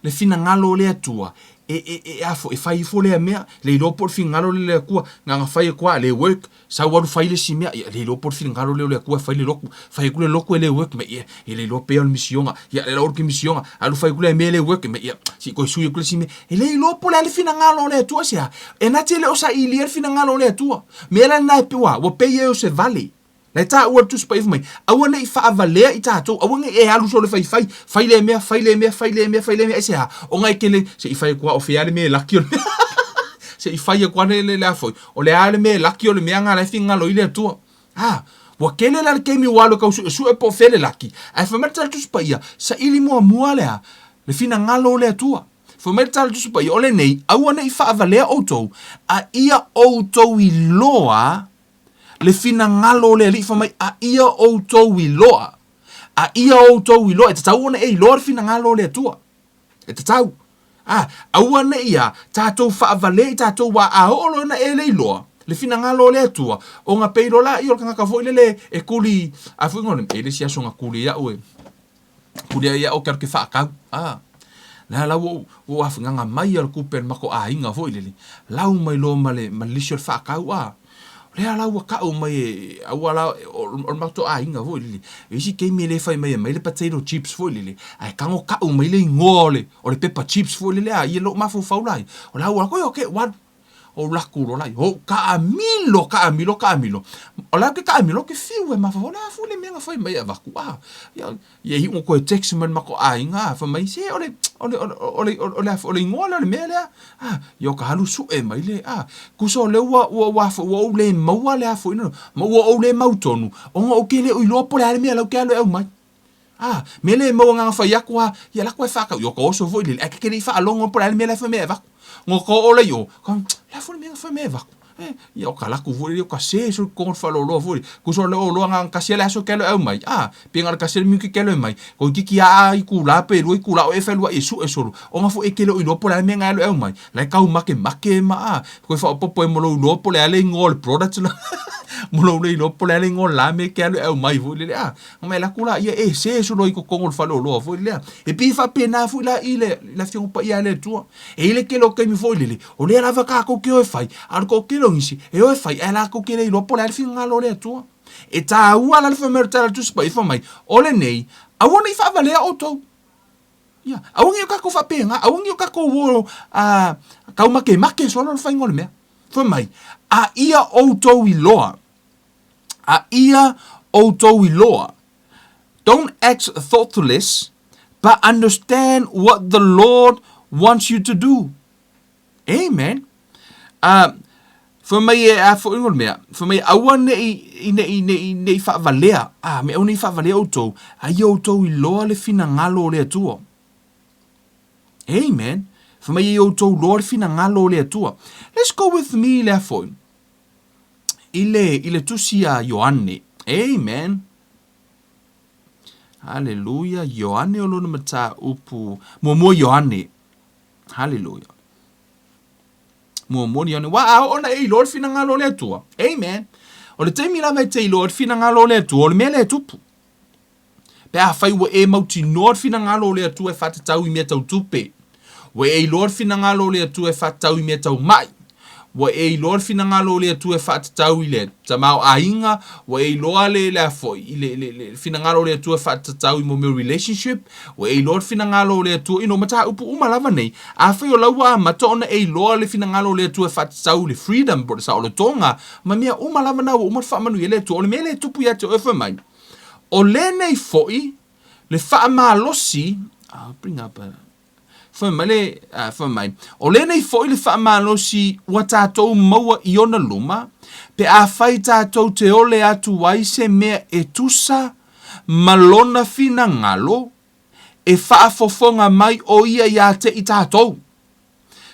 le finagalo o le Atua e e e a foi e fai ifo lea mea le iloa po o le finagalo lea o le Atua na ona fai atu lava le work sau alu fai le isi mea ia le iloa po o le finagalo lea o le Atua e fai le lotu fai atu le lotu e le work mai ia e le iloa pea o le misioga ia le lotu misioga alu fai atu lea mea e le work mai ia se i toe sui atu le isi mea e le iloa po o le a le finagalo o le Atua aisea e na te le o sailia le finagalo o le Atua mea la lena e pei ua pei e o se vale La e taua le Tusi Paia fai mai, Aua ne i faavalea i tatou, aua ne i e alu solo e faifai, fai lea mea, fai lea mea, fai lea mea, fai lea mea, aisea? Ona e kele, se i fai atu lava o fea le mea e laki o le mea. Se i fai atu lava le, le, le a foi, o le a le mea e laki o le mea na la e finagalo ai le Atua. A, ua tele la le taimi ua alu e tau suesue po o fea le laki, ae fai mai le tala Tusi Paia, saili muamua le a? Le finagalo o le Atua. Fai mai le tala Tusi Paia, o lenei, aua ne i faavalea outou, a ia outou iloa le finagalo o le Alii fai mai, a ia outou iloa, a ia outou iloa, e tatau ona e iloa le finagalo o le Atua. E tatau. A, aua ne i a tatou faavale i tatou wā, a oo loa ina e le iloa le finagalo o le Atua, ona pei loa laia o le kanaka foi lele e kuli, a foi ngone, e le isi aso na kuli ai au e, kuli ai au ke alu ke whaakau, a, la la ua ua afi nganga mai a le kupe le mako aiga foi lele, lau mai loa ma le ma le lisi o le whaakau, a, lea la ua kau mai e aua la o le matou aiga foi lele, e isi taimi e le fai mai e aumai le potato chips foi lele, ae tago kau mai le igoa o le o le pepa chips foi lele a ia lou mafaufau la ia, o la ua oi okay ua alu. Ou laku loa la ia, ou kaamilo, kaamilo, kaamilo. O la ou ke kaamilo, ou ke fiu e mafaufau, o le a foi le mea na fai mai e avatu, a. Ia, ia iu ina toe text mai le matou aiga, a, fai mai, se o le, o le, o le, o le, o le igoa lea o le mea lea, a. Ia o ka alu sue mai le, a. Tusa o lea ua, ua, ua, ua ou le maua le a foi, ma ua ou le mautonu, ona ou ke le o iloa po o le a le mea la ou ke alu e aumai. A, mea lea e maua ngana fai atu a, ia lako e whakau, i o ka oso foi lele, ae ke kere i whaalongo po le a le mea la e fai mai e avatu. Ngo ka oo lea i o, ka, la foi le mea na fai mai e avatu. E, ia o ka laku foi lele, o ka se so le kongo whaaloaloa foi lele. Kuso le oloa ngana kasi a le aso ke alo e au mai. A, pe ngana kasi a le miuke ke alo e mai. Ko i kiki a a i kula pe lua i kula o e whaelua i e su e solo. O nga foi e kele o iloa po le a le mea nga e alo e au mai. La e kau make make ma a, koe whaopopo e mo lou iloa po le a le ingoa o le product la. Mo lou le iloa po le a le ingoa o le la mea ke alo e au mai foi lele. A, Nga mai laku la ia e se solo i kokongo le fale o loa foi lea. E pei e faapena foi la i le le afioga paia a le Atua. E i le tele o taimi foi lele, o lea lava tatou ke o e fai, a o le toatele o nisi, e o e fai ae latou ke le iloa po o le a le finagalo o le Atua. E taua la le fai mai o le tala a le Tusi Paia fai mai, o lenei, aua ne i faavalea outou. Ia, aua ne i o tatou faapena, aua ne i o tatou o a taumakemake solo le faiga o le mea. Fai mai, a ia outou iloa A ia outou iloa. Don't act thoughtless, but understand what the Lord wants you to do. Amen. Uh, fai mai e a foi le mea, fai mai aua nei nei nei nei faavalea, a me aua nei faavalea outou, a ia outou iloa le finagalo o le Atua. Amen. Fai mai ia outou iloa le finagalo o le Atua. Let's go with me le a foi. I le, i le tusi a Ioane. Amen. Haleluia. Ioane o lona mataupu. Muamua Ioane. Haleluia. Muamua Ioane. Wa a oo na e iloa le finagalo o le Atua. Amen. O le taimi lava e te iloa le finagalo o le Atua, o le mea lea e tupu. Pe afai ua e mautinoa le finagalo o le Atua e faatatau i mea tau tupe, ua e iloa le finagalo o le Atua e faatatau i mea tau ma'i, ua e iloa le finagalo o le Atua e faatatau i le tamaoaiga, ua e iloa le, le a foi, i le, le, le finagalo o le Atua e faatatau i mo mea o relationship, ua e iloa le finagalo o le Atua i no mataupu uma lava nei, afai o la ua amata ona e iloa le finagalo o le Atua e faatatau i le freedom po o le saolotoga, ma mea uma lava na ua uma ona faamanuia e le Atua. O le mea lea e tupu ia te oe fai mai, O lenei foi le faamalosi, I'll bring up a. Fai mai le, fai mai, O lenei foi le faamalosi ua tatou maua i ona luma, pe afai tatou te ole atu ai se mea e tusa ma lona finagalo, e faafofoga mai ʻo ia iā te i tatou.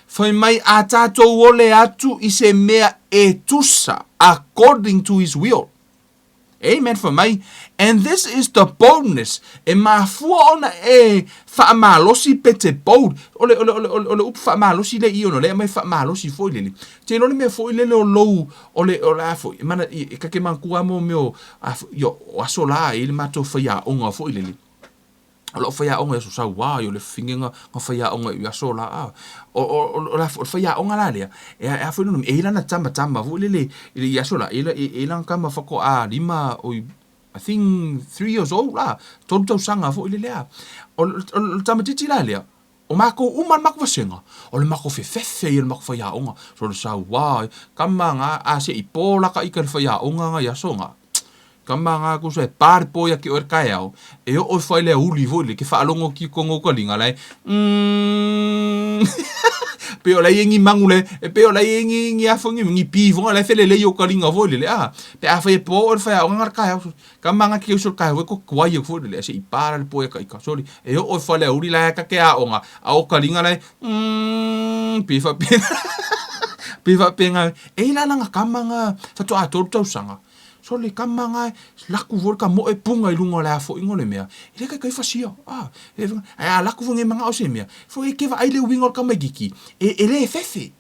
Fai mai a tatou ole atu i se mea e tusa, according to his will. Amen, fai mai, and this is the boldness, e mafua ona e faamalosi pe te bold, o le, o le, o le, o le upu faamalosi lea i ona lea aumai faamalosi foi lele. Te iloa le mea foi lele o lou, o le, o le a foi, mana, e ka ke manatua mo mea o, a foi, o aso la e i le matou faiaoga foi lele. O lau faiaoga i Aso Saua, o le fafine na faiaoga i aso la, a. O, o, o, o, le faiaoga la lea, e, a foi e i lana tama tama foi lele i aso la, e, e, e lana tama faatoa lima, oi, I think 3 years old la, 3 tausaga foi lele a. O, o, o le tamaitiiti la lea, o makou uma le makou vasega, o le makou fefefe ia le makou faiaoga, so le saua, kama nga a se i po la ka ika le faiaoga nga i aso nga. Kama nga kusa e pa le po ia ke oe le taeao, e oo e fai le auli foi le ke faalogo ki kongo ka linga lae, mm pe o lai e ngi mangu le, e pe o lai e ngi ngi afo ngi ngi pi fo lai fele le yo ka linga foi le a pe a fai e po o le faiaoga nga le taeao. Kama nga ke uso le taeao e ko kuai e foi le se i pa la le po ia ka ika. Sorry, e oo e fai le auli lai ka ke aoga, a o ka linga lai, pe fa pe pe fa pe nga e la nga kama nga faatoa 3 tausaga. So le kama nga laku foi le kamoe punga i luga o le afoaiga o le mea, e le kaikai fasia. Ah, e ae a laku foi nge mangao se mea, foi e ke vaai le uiga o le tamaititi, e, e le fefe.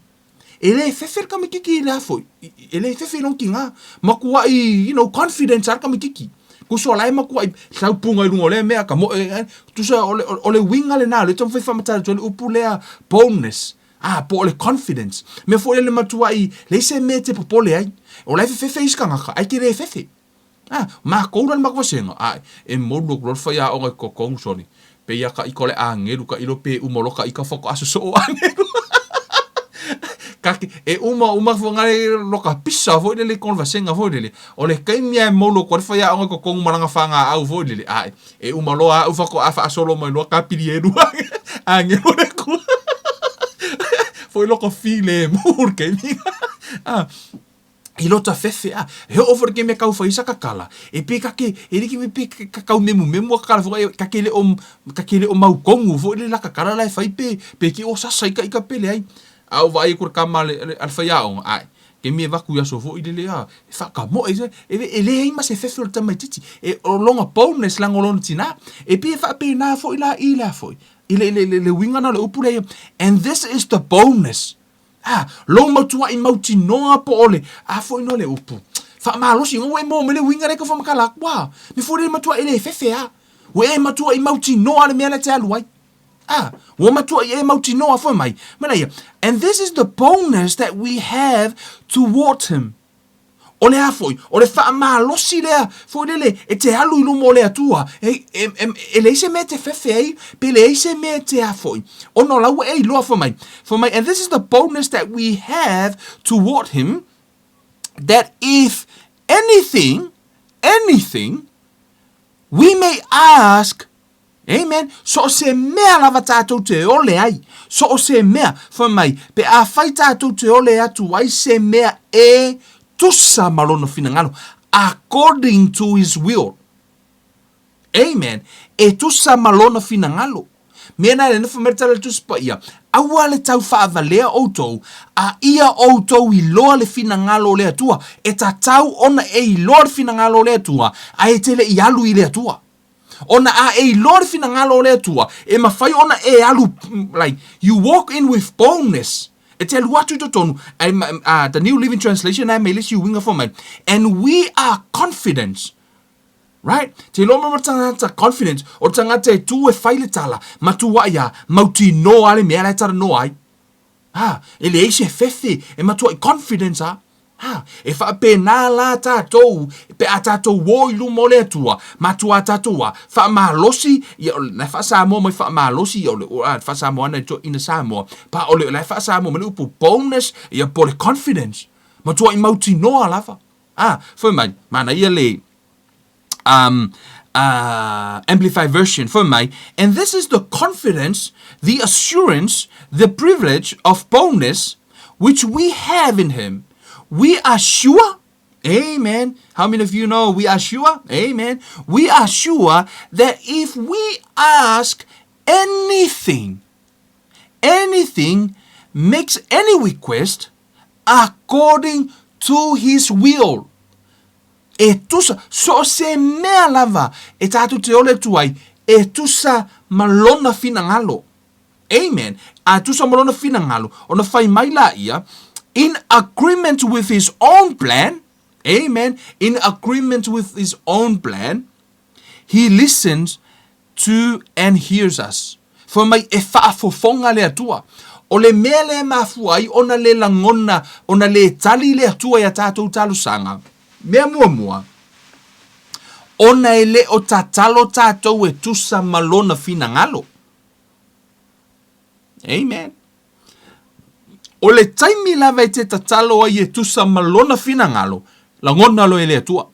E le fefe le tamaititi i le afoi, e le fefe i lona tiga. Matuai, confidence lava le tamaititi. Tusa o la e matuai sau puga i luga o lea mea, kamoe, tusa o le, o le uiga lena, o lea e taumafai e faamatala atu ai le upu lea boldness. Ah, po o le confidence. Mea foi lea le matuai, leai se mea e te popole ai. O la e fefefe isi tagata, ae te le fefe. Ah, makou la le matou vasega, ae, e molu atu loa le faiaoga i totonu soni. Pei a taʻi o le agelu, taʻilo pe uma loa taʻi ka faatoa sosoo agelu. Kake, e uma uma foi ngale loka pisa foi lele i kona vasega foi lele. O le taimi lava e molu atu ai le faiaoga i totonu ma lana fagaau foi lele, ae, e uma loa au faatoa faasolo mai loa kapili e lua agelu le Atua. Foi loko filemu le taimi. Ah, i lota fefe a he oo foi le taimi e tau fai sa kakala e pe kake e like me pe ka kau memumemu a kakala foi kake le o kake le o mautonu foi le la kakala la e fai pe pe ki o sasa ika ika pele ai a o vaai aku le kama le a le faiaoga ae taimi e vaku i aso foi lele a e faakamoe e e leai ma se fefe o le tamaititi e o lona boldness leaga o lona tina e pei e faapena foi la i la foi i le le le uiga na o le upu lea and this is the boldness A, lou matuaʻi mautinoa po o le, a foi no le upu. Faamalosi, ua e maua mai le uiga lea e tau faamatala atu, a, me foi le matuaʻi le fefe a. Ua e matuaʻi mautinoa le mea lea e te alu ai. A, ua matuaʻi e mautinoa foi mai. Mea ia, and this is the boldness that we have toward him. O le a foi? O le faamalosi lea foi lele e te alu i luma o le Atua, e, e, e, e leai se mea e te fefe ai, pe leai se mea e te a foi. Ona o la ua e iloa fai mai. Fai mai, and this is the boldness that we have toward him, that if anything, anything, we may ask Amen. So o se mea lava tātou te ole ai, so o se mea, fai mai, pe afai tātou te ole atu ai se mea e tusa ma lona finagalo, according to his will. Amen. E tusa ma lona finagalo. Mea na le fai mai le tala le Tusi Paia, aua le tau faavalea outou, a ia outou iloa le finagalo o le Atua. E tatau ona e iloa le finagalo o le Atua, ae e te le i alu i le Atua. Ona a e iloa le finagalo o le Atua, e mafai ona e alu, like, you walk in with boldness. E te alu atu i totonu, the New Living Translation ae mai le isi uiga fai mai, and we are confident. Right? Te iloa mai mo le tagata confident, o le tagata e tu e fai le tala, matuai a, mautinoa le mea la e talanoa ai. Ha, e leai se fefe, e matuai confidence a. Ha, e faapena la tatou, pe a tatou o i luma o le Atua, matua tatou a, faamalosi, ia, o la e faa-Samoa mai faamalosi, ia, o le, a, faa-Samoa ana i toeaiina Samoa, pa o le, o la e faa-Samoa mai le upu boldness, ia, po o le confidence, matuai mautinoa lava. A, fai mai, manaia le, um, Uh, Amplified Version, fai mai, And this is the confidence, the assurance, the privilege of boldness which we have in him. We are sure Amen. How many of you know we are sure? Amen. We are sure that if we ask anything, anything makes any request according to his will. E tusa, so o se mea lava e tātou te ole atu ai, e tusa ma lona finagalo. Amen. A tusa ma lona finagalo, ona fai mai la ia, in agreement with his own plan, amen, in agreement with his own plan, he listens to and hears us. Fai mai e faafofoga le Atua. O le mea lea e mafua ai ona le lagona, ona le tali le Atua i a tatou talosaga, mea muamua, ona e le o tatalo tatou e tusa ma Lona finagalo. Amen. O le taimi lava e te tatalo ai e tusa ma Lona finagalo, lagona loa e le Atua.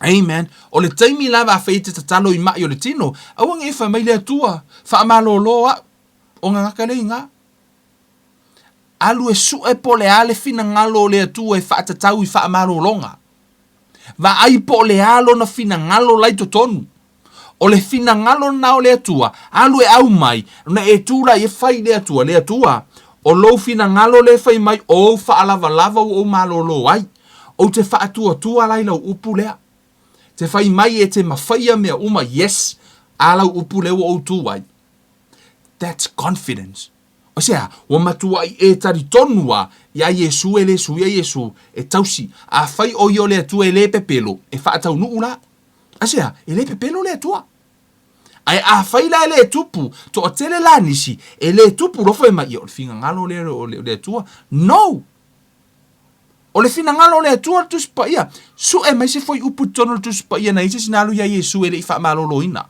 Amen. O le taimi lava afai e te tatalo i maʻi o le tino, aua ne i fai mai le Atua, faamalōlō aʻu, o gagaka le iga. Alu e suʻe po o le a le finagalo o le Atua e faatatau i faamalōlōga. Vaai po o le a lona finagalo la i totonu. O le finagalo lena o le Atua, alu e aumai, ona e tu la e fai i le Atua, le Atua, o lou finagalo le fai mai o ou faalavalava ua ou malōlō ai. Ou te faatuatua la i lau upu lea. Te fai mai e te mawhaia mea uma, yes, a lau upu lea ua ou tu ai. That's confidence. O se a, ua matuai e talitonu a iā Iesū e le suia Iesū e tausi. Afai o ia o le Atua e le pepelo, e faataunuu la. Aisea, e le pepelo le Atua. Ae afai la e le tupu, toatele la nisi, e le tupu loa fai mai, ia o le finagalo lea o le Atua. No! O le finagalo o le Atua le Tusi Paia. Sue mai se fuaiupu i totonu o le Tusi Paia na i ai se isi na alu iā Iesu e le i faamaloloina.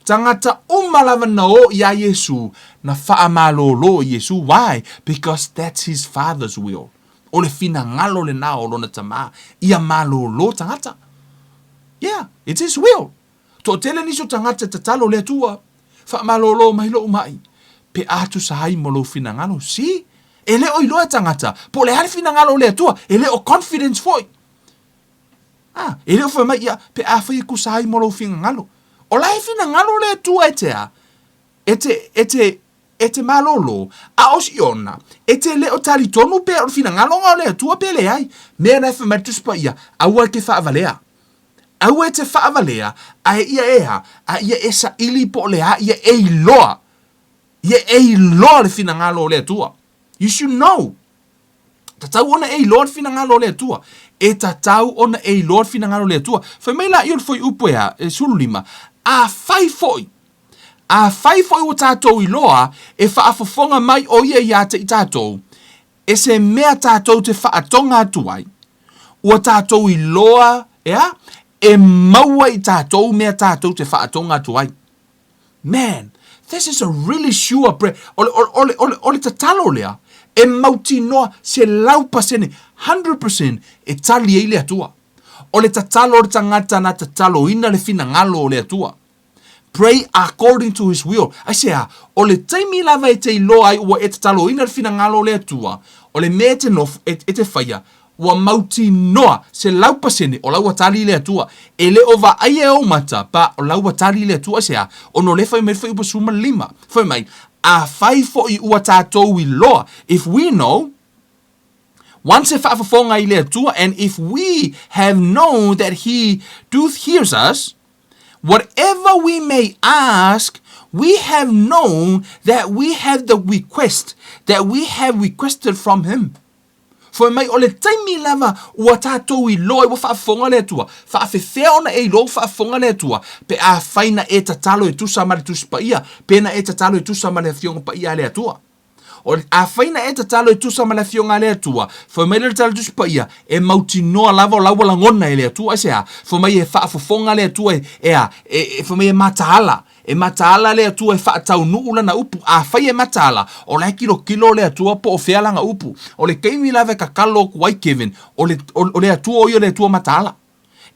Tagata uma lava na o iā Iesu na faamalolo i Iesu. Why? Because that's his father's will. O le finagalo lena o lona Tama, ia malōlō tagata. Yeah, it's his will. Toatele nisi o tagata e tatalo, Le Atua, faamalōlō mai loʻu maʻi, pe a tusa ai mo lou finagalo. See? E le o iloa e tagata, po o le a le finagalo o le Atua, e le o confidence foi. Ah, e le o fai mai ia, pe a fai e kusa ai mo lou finagalo. O la e finagalo le Atua e te a? E te, e te, E te malōlō, a o Siona, e te le o talitonu pea o le finagaloga o le Atua pe leai, mea na e fai mai le Tusi Paia, aua e te faavalea. Aua e te faavalea, a e ia e a, a ia e saili po o le a ia e iloa, ia e iloa le finagalo o le Atua. You should know. Tatau ona e iloa le finagalo o le Atua. E tatau ona e iloa le finagalo o le Atua. Fai mai laia o le fuaiupu e a, e 15, Afai foi, afai foi ua tatou iloa e faafofoga mai ʻo ia iā te i tatou, e se mea tatou te faatoga atu ai, ua tatou iloa, e a, e maua i tatou mea tatou te faatoga atu ai. Man, this is a really sure prayer. O le, o le, o le, o le tatalo lea, e mautinoa 100%, 100% e tali ai le Atua. O le tatalo o le tagata na tataloina le finagalo o le Atua. Pray according to his will. Aisea, o le taimi lava e te iloa ai ua e tataloina le finagalo o le Atua, o le mea e te nofo, e, e te faia, Ua mautinoa 100% o la ua tali le Atua. E le o vaaia e ou mata, but o la ua tali le Atua. Aisea? Ona o lea e fai mai le fuaiupu 15. Fai mai, Afai foi ua tatou iloa, if we know, once e faafofoga i le Atua, and if we have known that he doth hears us, whatever we may ask, we have known that we have the request that we have requested from him. Fai mai, o le taimi lava ua tatou iloa ai ua faafofoga le Atua, faafefea ona e iloa ua faafofoga le Atua, pe afai na e tatalo e tusa ma le Tusi Paia, pe na e tatalo e tusa ma le Afioga Paia a le Atua. O le, afai na e tatalo e tusa ma le Afioga a le Atua, fai mai le tala Tusi Paia, e mautinoa lava o la ua lagona e le Atua, aisea? Fai mai e faafofoga le Atua e, e a, e, e, fai mai e mataala, E mataala le Atua e faataunuu lana upu. Afai e mataala, o la e kilokilo le Atua po o fea lana upu. O le taimi lava e tatalo atu ai Kevin, o le, o, o le Atua o ia o le Atua mataala.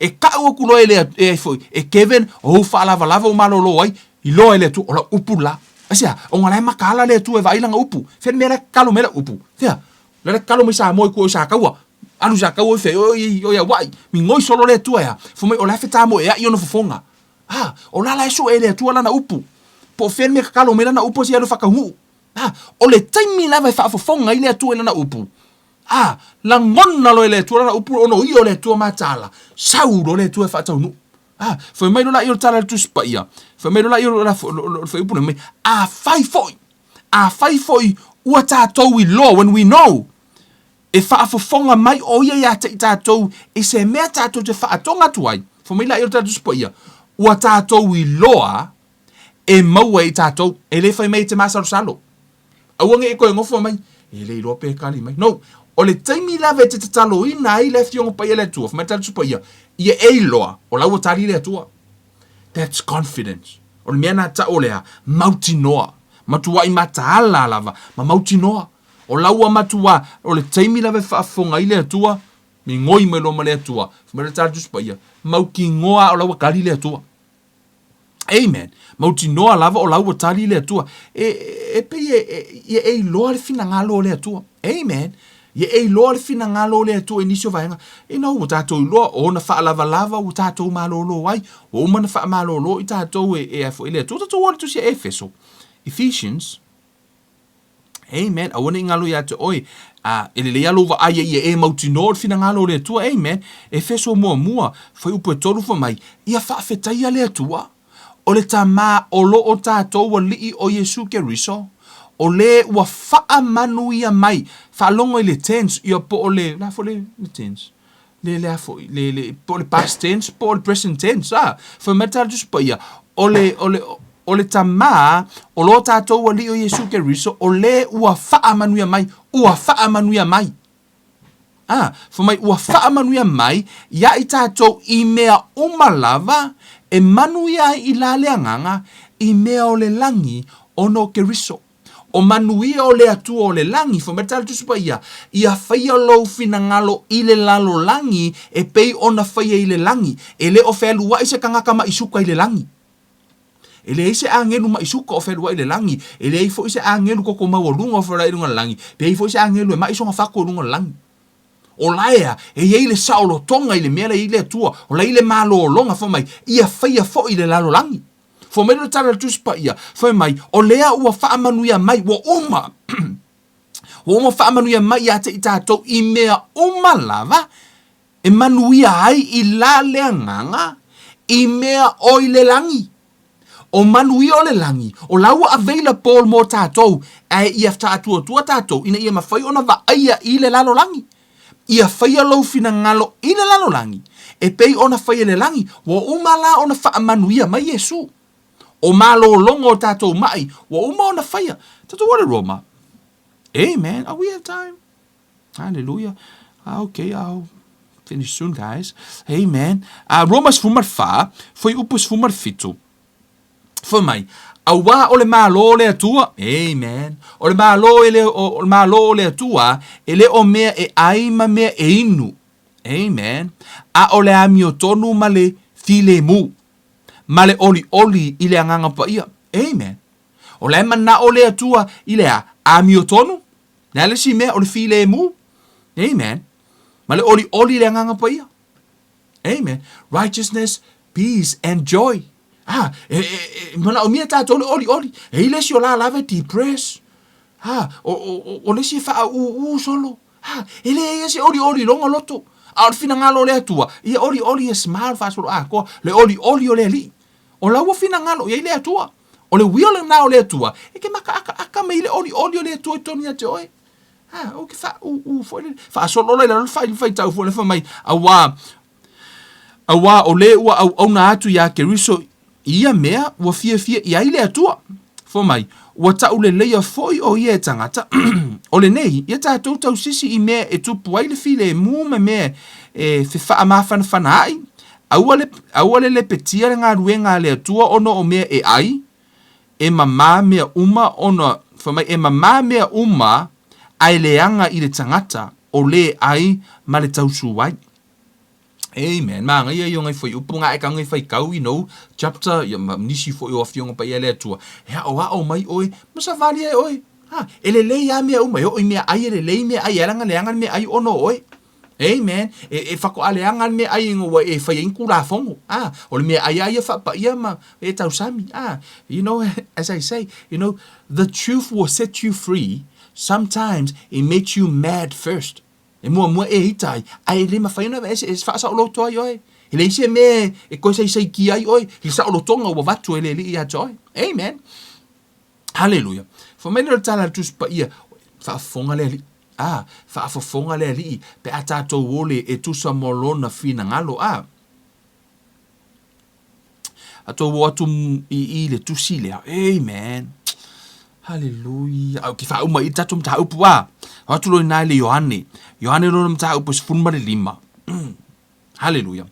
E ka'u aku loa e le e ai foi e Kevin o ou faalavalava ua malolo ai, iloa e le Atua o lau upu la. Aisea? Ona la e mataala le Atua e vaai lana upu. Fea le mea la e tatalo mai ai lau upu? Fea? La e tatalo mai Samoa i tua o Sataua. Alu i Sataua i fea? I o i Aua'i. Migoi solo le Atua e a? Fai mai o la e fetamoea'i ona fofoga. A, o la la e sue e le Atua lana upu. Po o fea le mea e tatalo mai lana upu seia alu e faataunuu. A, o le taimi lava e faafofoga ai le Atua i lana upu, a, lagona loa e le Atua lana upu ona o ia o le Atua mataala, sau loa le Atua e faataunuu. A, fai mai loa laia o le tala a le Tusi Paia, fai mai loa laia o le fuaiupu lea, fai mai, Afai foi, afai foi ua tatou iloa, when we know, e faafofoga mai o ia ia te i tatou i se mea tatou te faatoga atu ai, fai mai laia o le tala a le Tusi Paia, ua tatou iloa e maua e i tatou. E le fai mai e te masalosalo. Aua ne i toe nofo mai, e le iloa pe tali mai. No, o le taimi lava e te tataloina ai le Afioga Paia a le Atua, fai mai le Tala Tusi Paia, ia e iloa, o la ua tali le Atua. That's confidence. O le mea na ta'u o le a? Mautinoa. Matua'i mataala lava ma mautinoa. O la ua matua, o le taimi lava e faafofoga ai le Atua, migoi mai loa ma le Atua, fai mai le Tala Tusi Paia, mautinoa o la ua tali le Atua. Amen. Mautinoa lava o la ua tali le Atua. E, e pei e, e, ia e iloa le finagalo o le Atua. Amen. Ia e iloa le finagalo o le Atua i nisi o vaega. Ina ua tatou iloa, o ona faalavalava ua tatou malolo ai. Ua uma ona faamalolo i tatou e, e a foi le Atua. Tatou o i le tusi a Efeso. Ephesians. Amen. Aua ne i galo iā te oe. A, e lelei lava lou vaai ai ia e mautinoa o le finagalo o le Atua. Amen. Efeso muamua, fuaiupu e tolu fai mai, Ia faafetaia le Atua, o le Tama o lo o tatou Alii o Iesu Keriso, o le ua faamanuia mai, faalogo i le tense, ia po o le, le a foi le, le tense? Le, le a foi, le, le, po o le past tense, po o le present tense, a. Fai mai le Tala Tusi Paia, o le, o le, o le Tama o lo tatou Alii o Iesu Keriso, o le ua faamanuia mai, ua faamanuia mai. A, fai mai, ua faamanuia mai iā i tatou i mea uma lava e manuia ai i la le agaga, i mea o le lagi ona o Keriso. O manuia o le Atua o le lagi, fai mai le Tala Tusi Paia, ia faia lou finagalo i le lalolagi e pei ona faia i le lagi. E le o fealuai se tagata maʻi suka i le lagi. E leai se agelu maʻi suka o fealuai i le lagi. E leai foi se agelu toto maualuga o fealuai i luga o le lagi. Pe i ai foi se agelu e maʻi sona fatu i luga o le lagi. O la ea, e i ai le saolotoga i le mea la e i ai le Atua, o la e i ai le malologa, fai mai, ia faia foi i le lalolagi. Fai mai le tala a le Tusi Paia, fai mai, o lea ua faamanuia mai, ua uma, ua uma faamanuia mai ia te i tatou i mea uma lava e manuia ai i la le agaga i mea o i le lagi. O manuia o le lagi, o la ua available mo tatou, ae ia faatuatua tatou ina ia mafai ona vaaia i le lalolagi. Ia faia lou finagalo i le lalolagi, e pei ona faia i le lagi, ua uma la ona faamanuia mai Iesu. O malologa o tatou maʻi, ua uma ona faia. Tatou o le Roma. Amen. Oh, we have time. Hallelujah. Ah, okay, I'll finish soon, guys. Amen. Ah, Roma 14, fuaiupu 17. Fai mai, auā o le Malo o le Atua, amen, o le Malo e le, o, o le Malo o le Atua, e le o mea e ʻai ma mea e inu, amen, a o le amiotonu ma le filemu, ma le ʻoliʻoli i le Agaga Paia, amen. O la e manaʻo le Atua i le a? Amiotonu? Le a le isi mea o le filemu? Amen. Ma le ʻoliʻoli i le Agaga Paia. Amen. Righteousness, peace and joy. Ah, e, e, e manaʻomia tatou le ʻoliʻoli. E i le isi o la lava e depress. Ah, o, o, o, o le isi e faaʻūʻū solo. Ah, e leai se ʻoliʻoli i lona loto. A o le finagalo o le Atua, ia ʻoliʻoli e smile faasoloatoa, le ʻoliʻoli o le Alii. O la ua finagalo i ai le Atua. O le will lena o le Atua, e ke makaʻakaʻaka mai le ʻoliʻoli o le Atua i totonu ia te oe. Ah, o ke faaʻūʻū foi lele. Faasolo la i lalo le faitau foi le fai mai, auā, auā o le ua auauna atu iā Keriso i ia mea ua fiafia i ai le Atua. Fai mai, ua tauleleia foi ʻo ia e tagata, o lenei, ia tatou tausisi i mea e tupu ai le filemu ma mea e fefaamafanafana ai, aua le, aua le lepetia le galuega a le Atua ona o mea e ʻai, e mamā mea uma ona, fai mai, e mamā mea uma a e leaga i le tagata o lē ʻai ma le tausū ai. Amen. Māngaia ia o ngai fuaiupu ngā e ka ngai whaikau, you know, chapter, ia ma nisi foi o afioga paia a le Atua, e aʻoaʻo mai ʻoe, ma savali ai ʻoe. Ha, e lelei lava mea uma, e oo i meaʻai, e lelei meaʻai, e ala ona leaga le meaʻai ʻono o ʻoe. Amen. E, e faatoa leaga le meaʻai ina ua e fai ai ni tulafono. Ah, o le meaʻai lava ia faapaia ma e tausami. Ah, you know, as I say, you know, the truth will set you free. Sometimes it makes you mad first. E muamua e ita ai, ae e le mafai ona aveese e faasaoloto ai oe. E leai se mea e toe saisaitia ai oe i le saolotoga ua avatu e le Alii ia te oe. Amen. Haleluia. Fai mai lea o le tala a le Tusi Paia, faafofoga le Alii. A, faafofoga le Alii pe a tatou ole e tusa mo Lona finagalo. A, a tou o atu i i le tusi lea. Amen. Haleluia. Au ke faauma i tatou mataupu a. O atu loa i ina i le Ioane. Ioane lona mataupu e 15. Haleluia.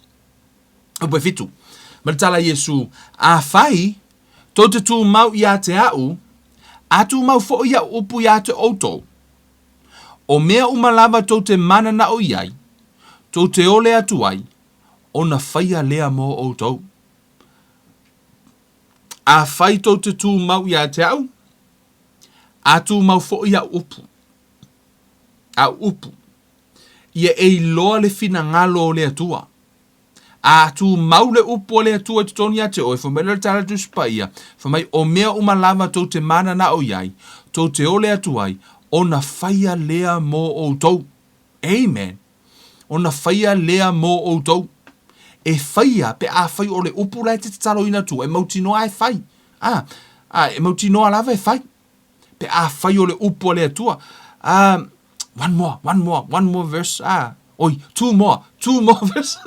Upu e fitu. Ma le tala a Iesu, Afai tou te tumau ia te a'u, a tumau foʻi aʻu upu iā te ʻoutou, o mea uma lava tou te mananao i ai, tou te ole atu ai, ona faia lea mō ʻoutou. Afai tou te tumau ia te a'u, a tumau foʻi aʻu upu, aʻu upu, ia e iloa le finagalo o le Atua. A tumau le upu a le Atua i totonu ia te oe, fai mai lea o le tala a le Tusi Paia, fai mai, o mea uma lava tou te mananao i ai, tou te ole atu ai, ona faia lea mō ʻoutou. Amen. Ona faia lea mō ʻoutou. E faia pe afai o le upu la e te tataloina atu, e mautinoa e fai. A, a, e mautinoa lava e fai. Pe afai o le upu a le Atua. A, one more, one more, one more verse. A, oi, two more, two more verse.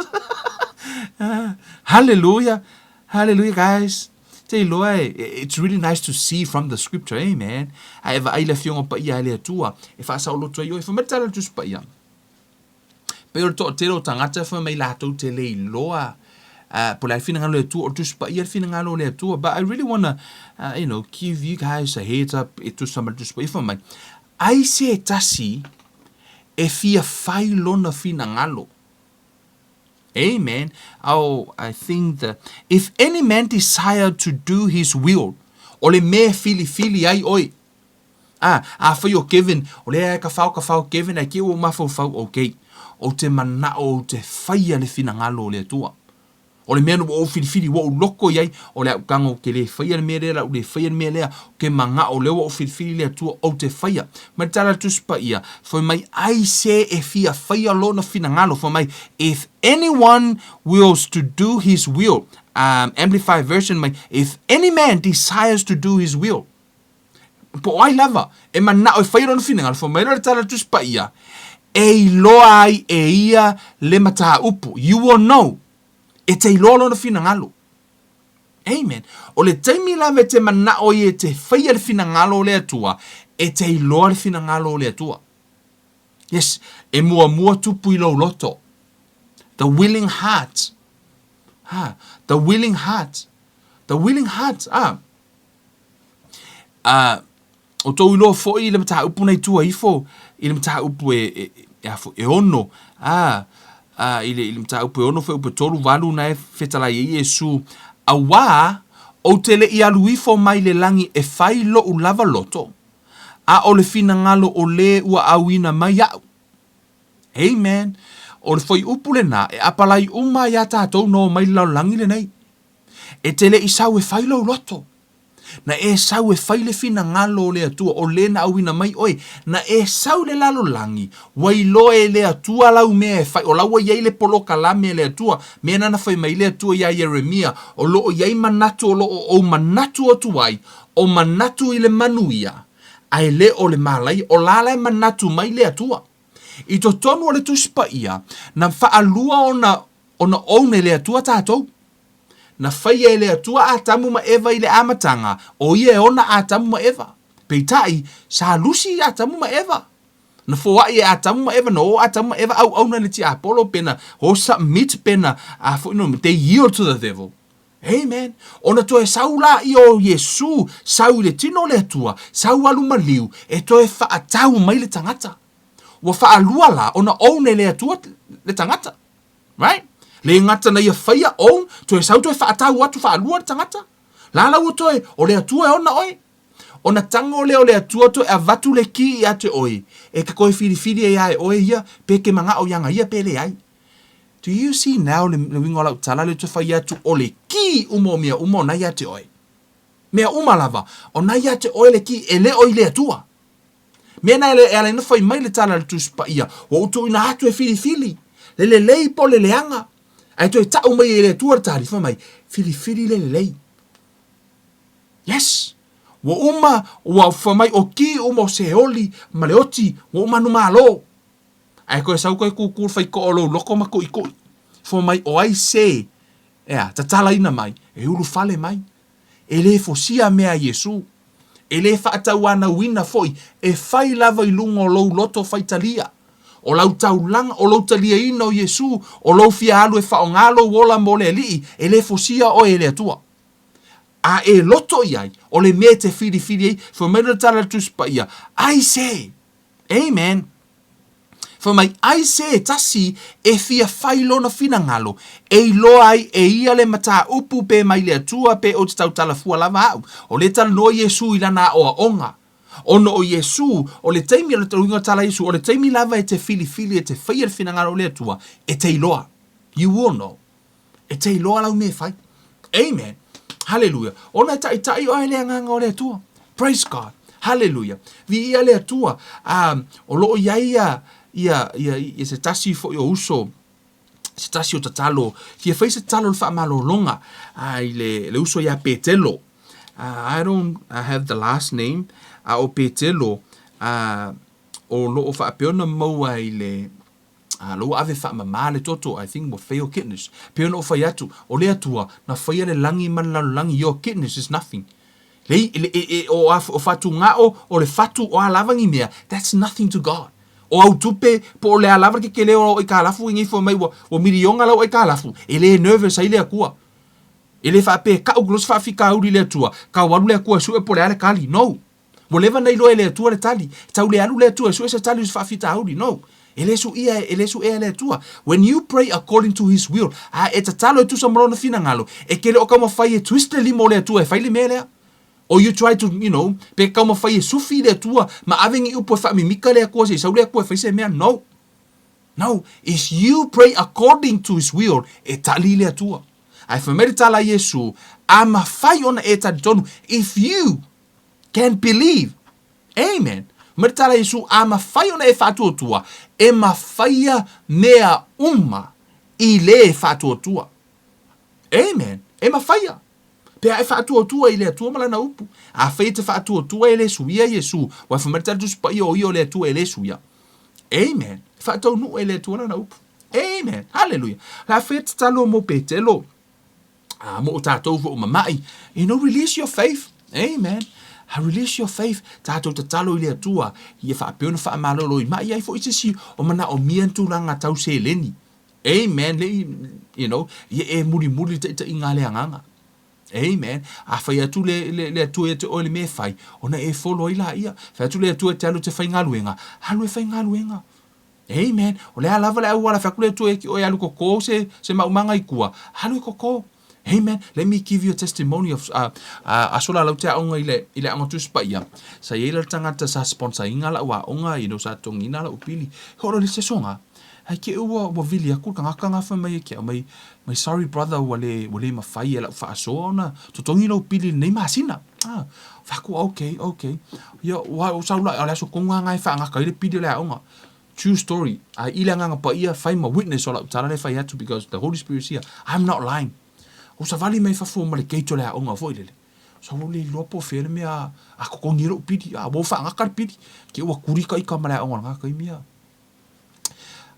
Ah, hallelujah. Hallelujah, guys. Te iloa e, it's really nice to see from the scripture, amen. A e vaai le Afioga Paia a le Atua, e faasaoloto ai oe. Fai mai le tala a le Tusi Paia. Pei o le toatele o tagata fai mai latou te le iloa uh, po o le a le finagalo o le Atua, o le Tusi Paia le finagalo o le Atua. But I really wanna, uh, you know, give you guys a heads up e tusa ma le Tusi Paia. Fai mai, ai se tasi e fia fai lona finagalo. Amen. Oh, I think the, if any man desire to do his will, o le mea e filifili ai oe. A, afai o Kevin, o lea e kafao kafao Kevin ae ke ua ou mafaufau, okay, ou te manao ou te faia le finagalo o le Atua. O le mea na ua ou filifili, ua ou loko i ai, o le a'u tago ou te le faia le mea lea, o le a'u le faia le mea lea, ou te manao, o lea ua ou filifili le Atua, ou te faia. Mai le tala a le Tusi Paia, fai mai, ai se e fia faia lona finagalo, fai mai, If anyone wills to do his will, um, Amplified Version mai, If any man desires to do his will, Po o ai lava e manao e faia lona finagalo, fai mai loa le tala a le Tusi Paia, e iloa ai e ia le mataupu. You will know. E te iloa lona finagalo. Amen. O le taimi lava e te manao ai e te faia le finagalo o le Atua, e te iloa le finagalo o le Atua. Yes, e muamua tupu i lou loto. The willing heart. Ha, the willing heart. The willing heart. Ah. Ā, o tou iloa foi i le mataupu nei tua ifo i le mataupu e, e, e, a foi, e ono, ā, ā, i le, i le mataupu e ono fuaiupu e tolu valu na e fetalai ai Iesu, auā, ou te le i alu ifo mai le lagi e fai loʻu lava loto, a o le finagalo o lē ua auina mai iaʻu. Amen. O le fuaiupu lenā e apalai uma ai iā tatou na omai i le lalolagi lenei. E te le i sau e fai lou loto. Na e sau e fai le finagalo o le Atua, o le na auina mai oe. Na e sau i le lalolagi, ua iloa e le Atua lau mea e fai, o la ua i ai le polokalame a le Atua, mea na na fai mai le Atua iā Ieremia, o lo o i ai manatu o lo o ou manatu atu ai, o manatu i le manuia, a e le o le mālaia, o la la e manatu mai le Atua. I totonu o le Tusi Paia, na faalua ona Ona own e le Atua tatou. Na faia e le Atua Atamu ma Eva i le amataga, o ia e ona Atamu ma Eva. Peitai, sa lusi Atamu ma Eva. Na foai e Atamu ma Eva, na o Atamu ma Eva auauna i le tiapolo pe na o submit pe na a foi no, they yield to the devil. Amen. Ona toe sau laia o Iesu, sau i le tino o le Atua, sau alu maliu, e toe faatau mai le tagata. Ua faalua la ona own e le Atua le tagata. Right? Le gata na ia faia own, toe sau toe faatau atu faalua le tagata. La la ua toe, o le Atua e ona oe. Ona tago lea o le Atua toe avatu le ki ia te oe, e te toe filifili ai a e oe ia, pe te manao ia ia pe leai. Do you see now le uiga o lau tala lea ou te fai atu o le ki uma o mea uma o na ia te oe. Mea uma lava, o na ia te oe le ki e le o i le Atua. Mea na e ala ai ona fai mai le tala a le Tusi Paia, ua ou tuuina atu e filifili, le lelei po o le leaga. Ae toe tau mai e le Atua le tali, fai mai, filifili le lelei. Yes! Ua uma, ua fai mai o ki uma o Seoli ma le oti, ua uma anu malo. Ae toe sau toe kūkū le faitoa o lou loto ma tuʻituʻi. Fai mai, o ai se, ea, tatalaina mai, e ulufale mai. E le fosia mea a Iesū. E le faatauanauina foi, e fai lava i luga o lou loto faitalia. O lau taulaga, o lou taliaina o Iesū, o lou fia alu e faaaoga lou ola mo le Alii, e le fosia oe e le Atua. A e loto i ai, o le mea e te filifili ai, fai mai le tala a le Tusi Paia, Ai se! Amen! Fai mai, ai se tasi e fia fai lona finagalo, e iloa ai e ia le mataupu pe mai le Atua pe ou te tautala fua lava au. O lea e talanoa Iesu i lana aoaoga. Ona o Iesu, o le taimi, o le uiga o le tala a Iesu, o le taimi lava e te filifili e te faia le finagalo o le Atua, e te iloa. You will know. E te iloa lau mea e fai. Amen. Haleluia. Ona e taitai oe le agaga o le Atua. Praise God. Haleluia. Viia le Atua. Um, o loo i ai ia, ia, ia, ia se tasi foi o uso, se tasi o tatalo, fia fai se tatalo le faamalologa i le, le uso ia Petelo. I don't I have the last name, a o Petelo, o loo faapea ona maua i le, A lou ave faamama le toto, I think ua fail kidneys. Pei ona ou fai atu, o le Atua, na faia le lagi ma le lalolagi, your kidneys is nothing. Le, le, e, e, o, a, o fatugao, o le fatu, o a lava ni mea, that's nothing to God. O au tupe, po o le a lava le kekele o lau aikalafu i nei fua mai ua, ua miliona lau aikalafu, e le nervous ai le Atua. E le faapea e kau se faafitauli i le Atua, kau alu le Atua e sue po o le a le tali. No. Ua leva na iloa e le Atua le tali. E tau le alu le Atua e sue se tali o se faafitauli. No. E le suia, e le suea e le Atua. When you pray according to His will, a e tatalo e tusa ma Lona finagalo, e ke le o taumafai e twist le lima o le Atua e fai le mea lea. Or you try to, you know, pe taumafai e sufi le Atua ma ave ni upu e faamimika le Atua se i sau le Atua e fai se mea. No. No. If you pray according to His will, e tali le Atua. Ae fai mai le tala a Iesu, A mafai ona e talitonu, if you Can believe. Amen. Ma le tala Iesu, a mafai ona e faatuatua, e mafaia mea uma i le faatuatua. Amen. E mafaia. Pe a e faatuatua i le Atua ma lana upu. Afai e te faatuatua e le suia Iesu, ua fai mai le tala Tusi Paia o ia o le Atua e le suia. Amen. E faataunuu e le Atua lana upu. Amen. Hallelujah. La fai e tatalo mo Petelo. A mo o tātou foi o mama'i, you know, release your faith. Amen. Release your faith. Tātou tatalo i le Atua, ia faapea ona faamalolo i ma'i ai foi se isi o manaomia ni tulaga tau seleni. Amen. Le, you know, ia e mulimuli le taitaiga a le agaga. Amen. A fai atu le, le, le Atua ia te oe le mea e fai, ona e folo ai laia. Fai atu le Atua e te alu e te faigaluega, alu e faigaluega. Amen. O le a lava le auala, fai atu le Atua ia te oe alu koko se, se maumaga i tua, alu e koko. Amen. Let me give you a testimony of aso la lau te aoga i le, i le aoga Tusi Paia. Sa iai la le tagata sa sponsor ina lau aoga, you know, sa totogiina lau pili. He olo le se aso Ai ke ua, ua vili aku le tagata nga fai mai e ke au mai, mai sorry brother ua le, ua le mafai e lau faasoa ona totogi lou pili i lenei masina. Ah, fai atu, okay, okay. Ia, ua, ua sau la, o le aso tonu lava na e faagata ai le pili o le aoga. True story. A i le Agaga Paia, fai ma witness o lau tala lea e fai atu because the Holy Spirit is here. I'm not lying. Ua savali mai fafo ma le gate o le aoga foi lele. Sau ua le iloa po o fea le mea a totogi ai lou pili. A ua ou faagata le pili. Ke ua kuli ka ika ma le aoga o lena taimi a.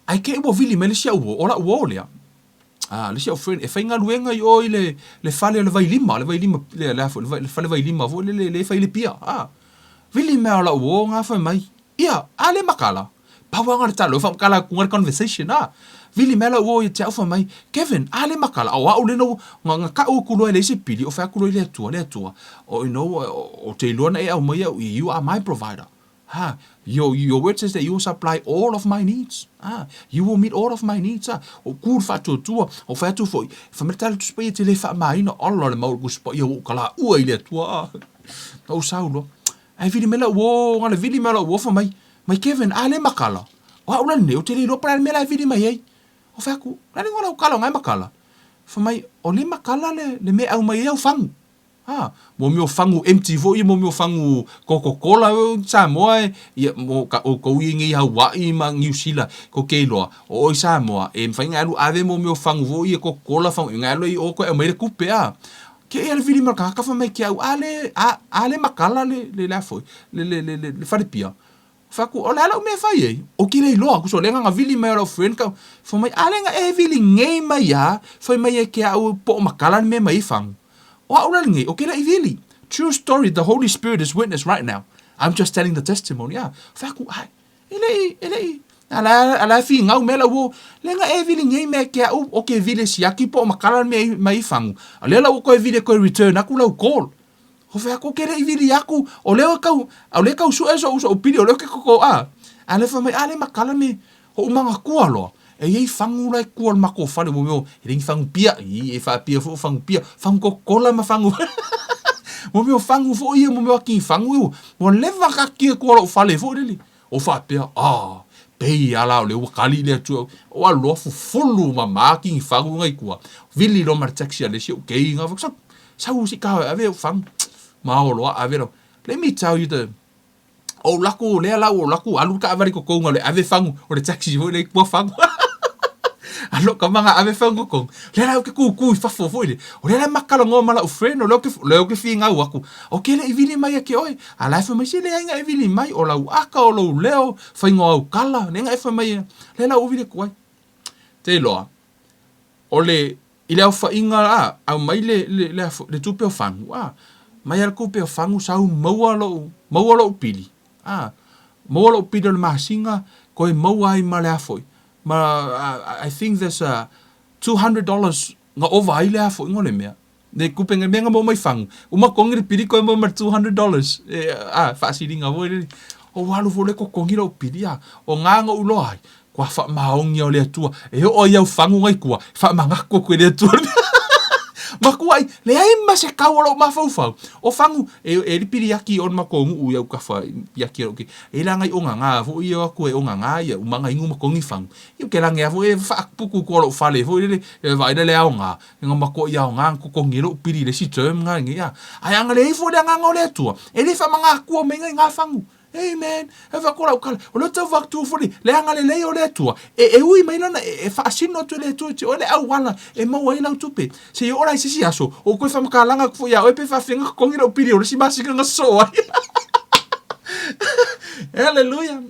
Ae ke ua vili mai le isi au uo, o lau uo lea, a, le isi au friend, e faigaluega i o i le, le fale o le vailima, le vailima, le, le a foi, le, le fale vailima foi lele le fai i le pia, a. Vili mai o lau uo nga fai mai, ia, a le makala. Pau lava le tala, ua faamatala atu le conversation, a. Vili mai lau uo ia te au fai mai, Kevin, a le makala, o au lena ua, nga, nga kau aku loa e leai se pili, o fai atu loa i le Atua, le Atua, o, you know, o, o te iloa na e aumai au i, you are my provider. Ha, your, your word says that you will supply all of my needs. Ah, you will meet all of my needs. Ah, o ku le faatuatua, o fai atu foi, fa mai tala tusi paia te le faamaina, ala le mau le tusi paia ua kala ua i le atua. Ah, o saulo. Ai vili mai lau uo, ngale vili mai lau uo fa mai, mai Kevin, a le makala. O au la nei, o te le iloa pa le mea la e vili mai ai. O fai atu, la le ngola o kala o ngai makala. Fa mai, o le makala le, le mea au mai ai au fangu. A, mo mea o fagu empty foi ia, mo mea o fagu Coca-Cola Samoa e, ia, mo ka outou ia nei Hawaii ma Niu Sila, ko ke iloa, o oe Samoa, e mafai ona e alu ave mo mea o fagu foi ia Coca-Cola, fagu, e alu ai i o koe aumai le tupe, a. Ke ia le vili mai o le tagata fai mai ke au, a le, a, a le makala le, le, le a foi, le, le, le, le, le falepia. Fai atu, o le a lau mea e fai ai? Ou te le iloa, tusa o lea na vili mai o lau friend ka, fai mai, a lea na e vili nei mai a, fai mai e ke au po o makala le mea mai i fagu. O au la lenei, o ke le i vili. True story, the Holy Spirit is witness right now. I'm just telling the testimony, a. Fai atu, ai, e le i, e le i, a la, a la e finau mea lau o, lea na e vili nei mea ke au, o ke vili e siaki po o makala le mea mai i fagu. A lea la ua toe vili e toe return aku lau call. Ko whea ko kere i vili aku, o leo kau, o le kau sue so'u so'u pili, o leo ke koko a. A le wha mai, a le makala me, o umanga kua loa. E iei whangu lai kua le mako whare, mo meo, e ringi whangu pia, i, e wha pia fo whangu pia, whangu ko kola ma whangu. Mo meo whangu fo ia, mo meo aki whangu iu. Mo leva ka kia kua lau whale fo lili. O faapea, A, pei a la o le ua kali le Atua, o alu loa fufulu ma maki ni fagu ngai kua. Vili loa ma le taxi a le isi ou kei nga sau, sau si ka ave au fagu. Ma o loa ave lau. Let me tell you the, o laku lea lau o laku alu taavale i totogi o le ave fagu, o le taxi foi lea i tua fagu. Alo ka manga ave fagu totogi. Lea la ou te kūkū i fafo foi lea. O lea la e makalanoa ma lau friend, o lea ou te, lea ou te finau aku, O ke leʻi wili mai a ke oe, a la e fai mai, se leai nga e wili mai, o lau aka, o lou leo, faiga o au kala, le nga e fai mai e, le la ua wili aku ai. Te iloa, o le, i le aofaiga a, aumai le, le, le, le tupe o fagu, a, mai a le tupe o fagu sau maua lou, maua lou pili, a, maua lou pili o le masina, koe maua ai ma le a foi, ma, I think there's a $200 nga ova ai le a foi ngo le mea. Ne kupe ngai mea nga mo mai fangu. Uma kongi le pili koe mo ma $200. E, a, faasiliga foi le. O alu foi le kokongi lou pili a. O ngā ngou loa ai. Kua faamaonia o le Atua. E oo ai au fangu ngai kua. Faamagako aku e le Atua. Makua ai, leai ma se kau o lou mafaufau. O fangu, e, e lipili aki on makou nuu i au kafa, i aki o ki. E la ngai o ngā foi e o aku e o ngā ia, umanga ingu makongi fangu. I o ke langi a foi e whaapuku ko lou fale foi lele, e vaai le ao ngā. E nga makoa ia o nga kokongi e lou pili le isi term nga nge ia. Ae anga le ifo le anganga o le Atua. E le whamanga akua mai ngai nga whangu. Amen. E wha kola ukala. O le tau wak tu fuli. Le anga le lei o le Atua. E, e ui mai lana e, e whaasino atu e le Atua ti o le au wala e maua ai lau tupe. Se i ora i sisi aso. O koe whamakalanga ku fo ia oe pe whawhenga kokongi lou pili o le si masika nga so ai. Hallelujah.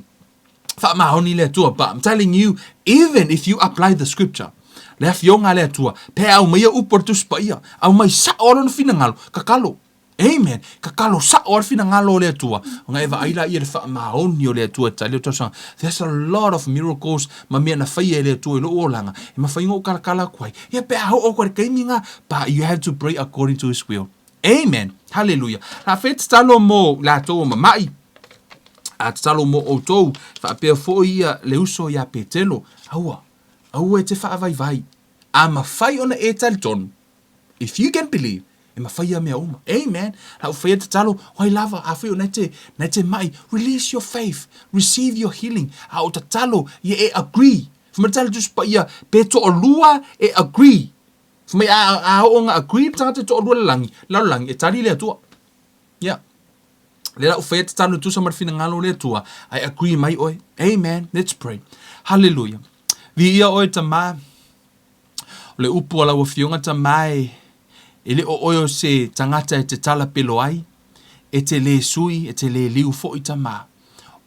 Faamaoni le Atua, but I'm telling you, even if you apply the scripture, le afioga a le Atua, pe aumaia upu a le Tusi Paia, aumai sao lona finagalo, kakalo. Amen. Kakalo sao a le finagalo o le Atua. Ona e vaai laia i le faamaoni o le Atua e tali o tausaga. There's a lot of miracles ma mea na faia e le Atua i lou olaga, e mafai ona ou kalakala atu ai. Ia pe a oo atu i le taimi lena, but you have to pray according to His will. Amen. Hallelujah. La fai tatalo mo latou o mama'i. A tatalo mo outou, faapea foi ia le uso iā Petelo, Aua, aua e te faavaivai, a mafai ona e talitonu, if you can believe, e mafai ia mea uma. Amen. La u faia tatalo, o ai lava, afai o na te, na te ma'i, release your faith, receive your healing, a o tatalo, ia e agree. Fai mai le Tusi Paia, pe toalua e agree. Fai mai a, a oo nga agree le tagata e toalua le lagi, lalolagi, e tali le Atua. Yeah. Lea la u faia tatalo tusa ma le finagalo o le Atua, ae agree mai oe. Amen. Let's pray. Hallelujah. Viia oe Tamā, o le upu a lau Afioga Tamā e, e le o oe o se tagata e te talapelo ai, e te lē sui, e te lē liu foi Tamā.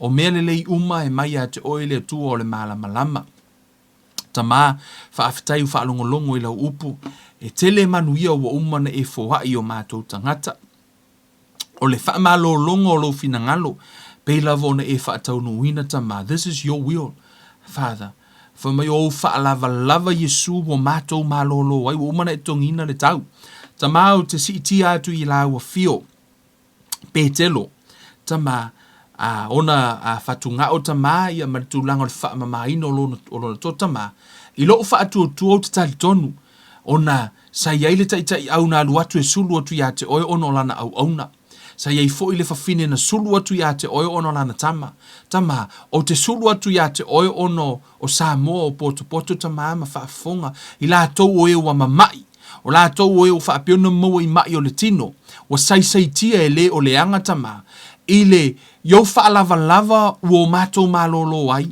O mea lelei uma e mai ia te oe le Atua o le malamalama. Tamā, faafetai u faalogologo i lau upu, e tele manuia ua uma ona e foai i o matou tagata. O le faamalologa o lou finagalo, pei lava ona e faataunuuina Tamā, this is your will, Father. Fai mai o ou faalavalava Iesu ua matou malōlō ai, ua uma ona e totogiina le tau. Tamā, ou te siitia atu i lāua fio. Petelo, Tamā, A ona a fatugao tamā ia ma le tulaga o le faamamaina o lona, o lona toto tamā, i lou faatuatua ou te talitonu, ona sa i ai le taitaiau na alu atu e sulu atu ia te oe ona o lana auauna. Sa i ai foi le fafine na sulu atu ia te oe ona o lana tama. Tamā, ou te sulu atu ia te oe ona o Samoa o potopoto tamā ma faafofoga i latou o e ua mama'i, o latou o e ua faapea ona maua i ma'i o le tino, ua saisaitia e le o leaga tamā, i le i ou faalavalava ua o matou malōlō ai.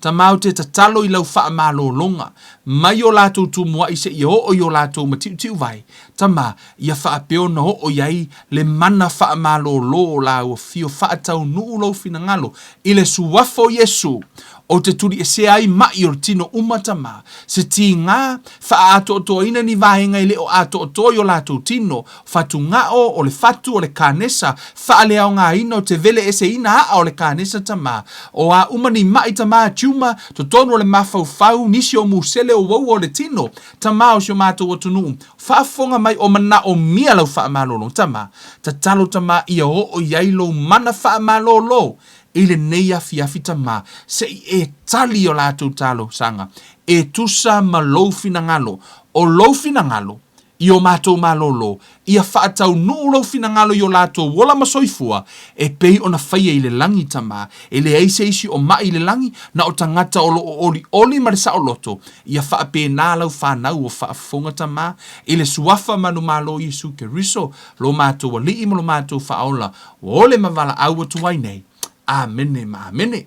Tamā ou te tatalo i lau faamalōlōga, mai o latou tumua'i seia oo i o latou mati'uti'uvae, tamā, ia faapea ona oo i ai le mana faamalōlō o lāua fio faataunuu lou finagalo i le Suafa o Iesu, Ou te tuliesea ai maʻi o le tino uma tamā, se tīgā, faaatoatoaina ni vaega e le o atoatoa i o latou tino, fatugao, o le fatu, o le kanesa, faaleaogaina o te veleeseina aʻa o le kanesa tamā, o a uma ni maʻi tamā, tumor, totonu o le mafaufau, nisi o musele o uaua o le tino, tamā o si o matou atunuu, faafofoga mai o manaomia lau faamalolo, tamā, tatalo tamā ia oo i ai lou mana faamalolo I lenei afiafi tamā, se i e tali i o latou talosaga, e tusa ma lou finagalo, o lou finagalo i o matou malōlō, ia faataunuu lou finagalo i o latou ola ma soifua, e pei ona faia i le lagi tamā, e leai se isi o maʻi i le lagi, na o tagata o lo o olioli ma le saoloto, ia faapena lau fanau o faafofoga tamā, i le Suafa manumalo o Iesu Keriso, lo matou Alii ma lo matou Faaola, Ua ole ma valaau atu ai nei. Amene ma amene.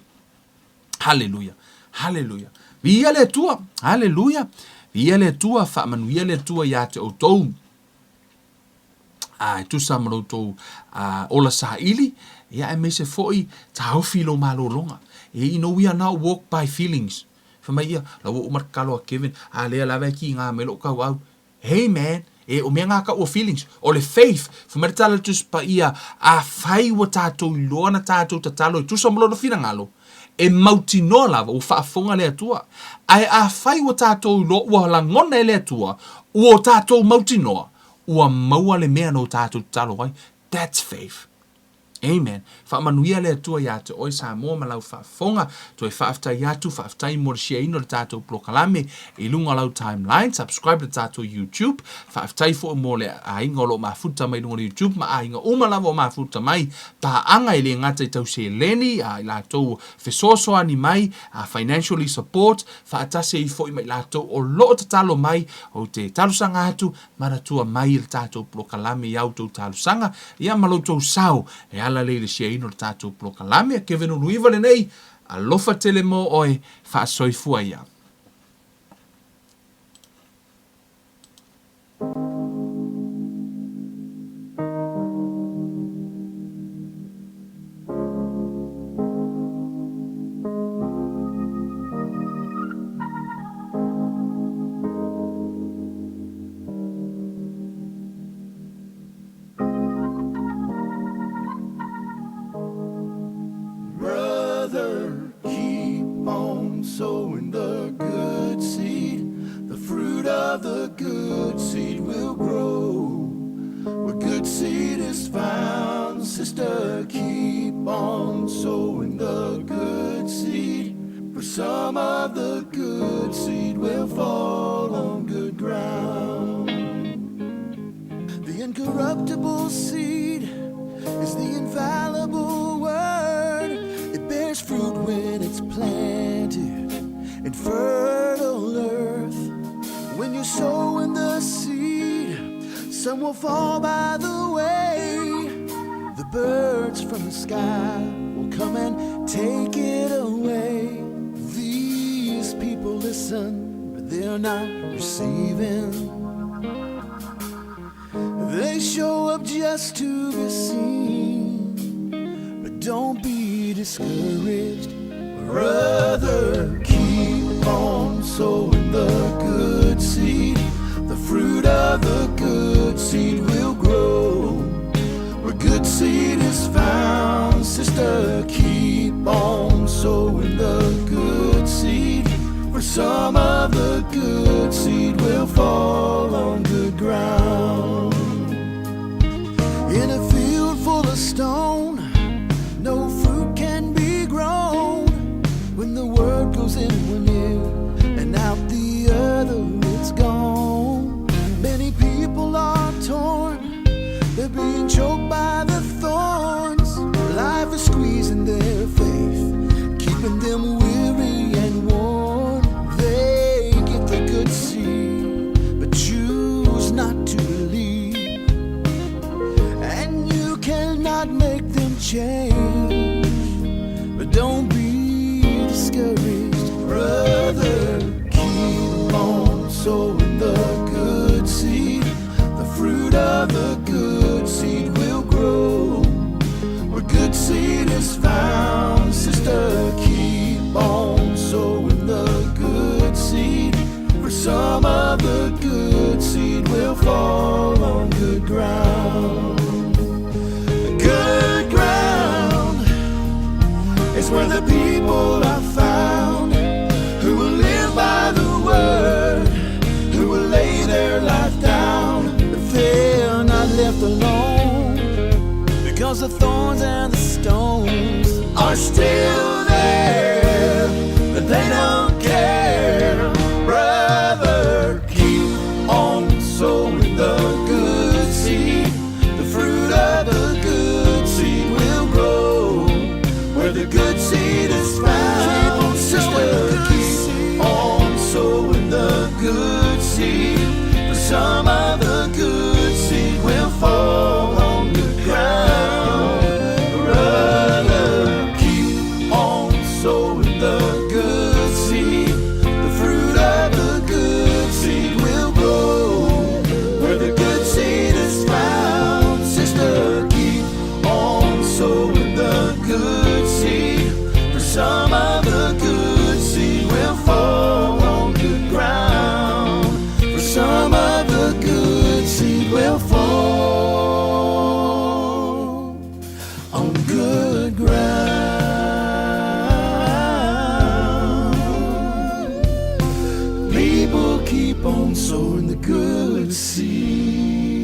Haleluia. Haleluia. Viia le Atua. Haleluia. Viia le Atua, faamanuia le Atua iā te outou. A e tusa ma lo outou a, ola saili, ia aemaise foi taofi i lou malōlōga. E you know, we are not walk by feelings. Fai mai ia, la ua uma le tatalo a Kevin, a lea lava e kīgā mai lou kauau. Hey man, e o mea ngā ka ua feelings, o le faith, fai mai le tala le Tusi Paia, afai ua tātou iloa na tātou tatalo e tusa ma lona finagalo, e mautinoa lava ua faafofoga le Atua. Ae afai ua tātou iloa ua lagona e le Atua, ua o tātou mautinoa, ua maua le mea na o tātou tatalo ai. That's faith. Amen. Faamanuia le Atua iā te oe Samoa ma lau faafofoga. Toe faafetai atu, faafetai mo le share-ina o le tatou polokalame i luga o lau timeline. Subscribe le tatou YouTube. Faafetai foi mo le aiga o lo o mafuta mai luga o le YouTube ma aiga uma lava o mafuta mai. Paaga e le gata i tau seleni, a i latou fesoasoani mai, a financially support, faatasi ai foi ma i latou o lo o tatalo mai. Ou te talosaga atu, Manatua mai i le tatou polokalame i a outou talosaga, ia ma lo outou sao e ala lea i le siaina o le tatou polokalame. Kevin Uluiva lenei, alofa tele mo oe, faasoifua ia.
Brother, keep on sowing the good seed. The fruit of the good seed will grow. Where good seed is found, sister, keep on sowing the good seed. For some of the good seed will fall on good ground. The incorruptible seed is the infallible word. It bears fruit when it's planted in fertile earth. When you sow in the seed, some will fall by the way. The birds from the sky will come and take it away. These people listen, but they're not receiving. They show up just to be seen. But don't be discouraged, brother. Keep on sowing the good seed. The fruit of the good seed will grow. Where good seed is found, sister, keep on sowing the good seed. For some of the good seed will fall on good ground. In a field full of stone, no fruit can. change, but don't be discouraged, brother. Keep on sowing the good seed. The fruit of the good seed will grow. Where good seed is found, sister, keep on sowing the good seed. For some of the good seed will fall on good ground. Good ground is where the people are found who will live by the word, who will lay their life down. But they're not left alone because the thorns and the stones are still there, but they don't care. Brother, keep on sowing the good seed. The fruit of the good seed will grow where the good seed is found. Sister, keep on sowing the good seed. For some of the good seed will fall on good ground. Brother, keep on sowing the good seed. The fruit of the good seed will grow where the good seed is found. Sister, keep on sowing the good seed. For some of the good seed will fall on good ground. For some of the good seed will fall on good ground. People keep on sowing the good seed.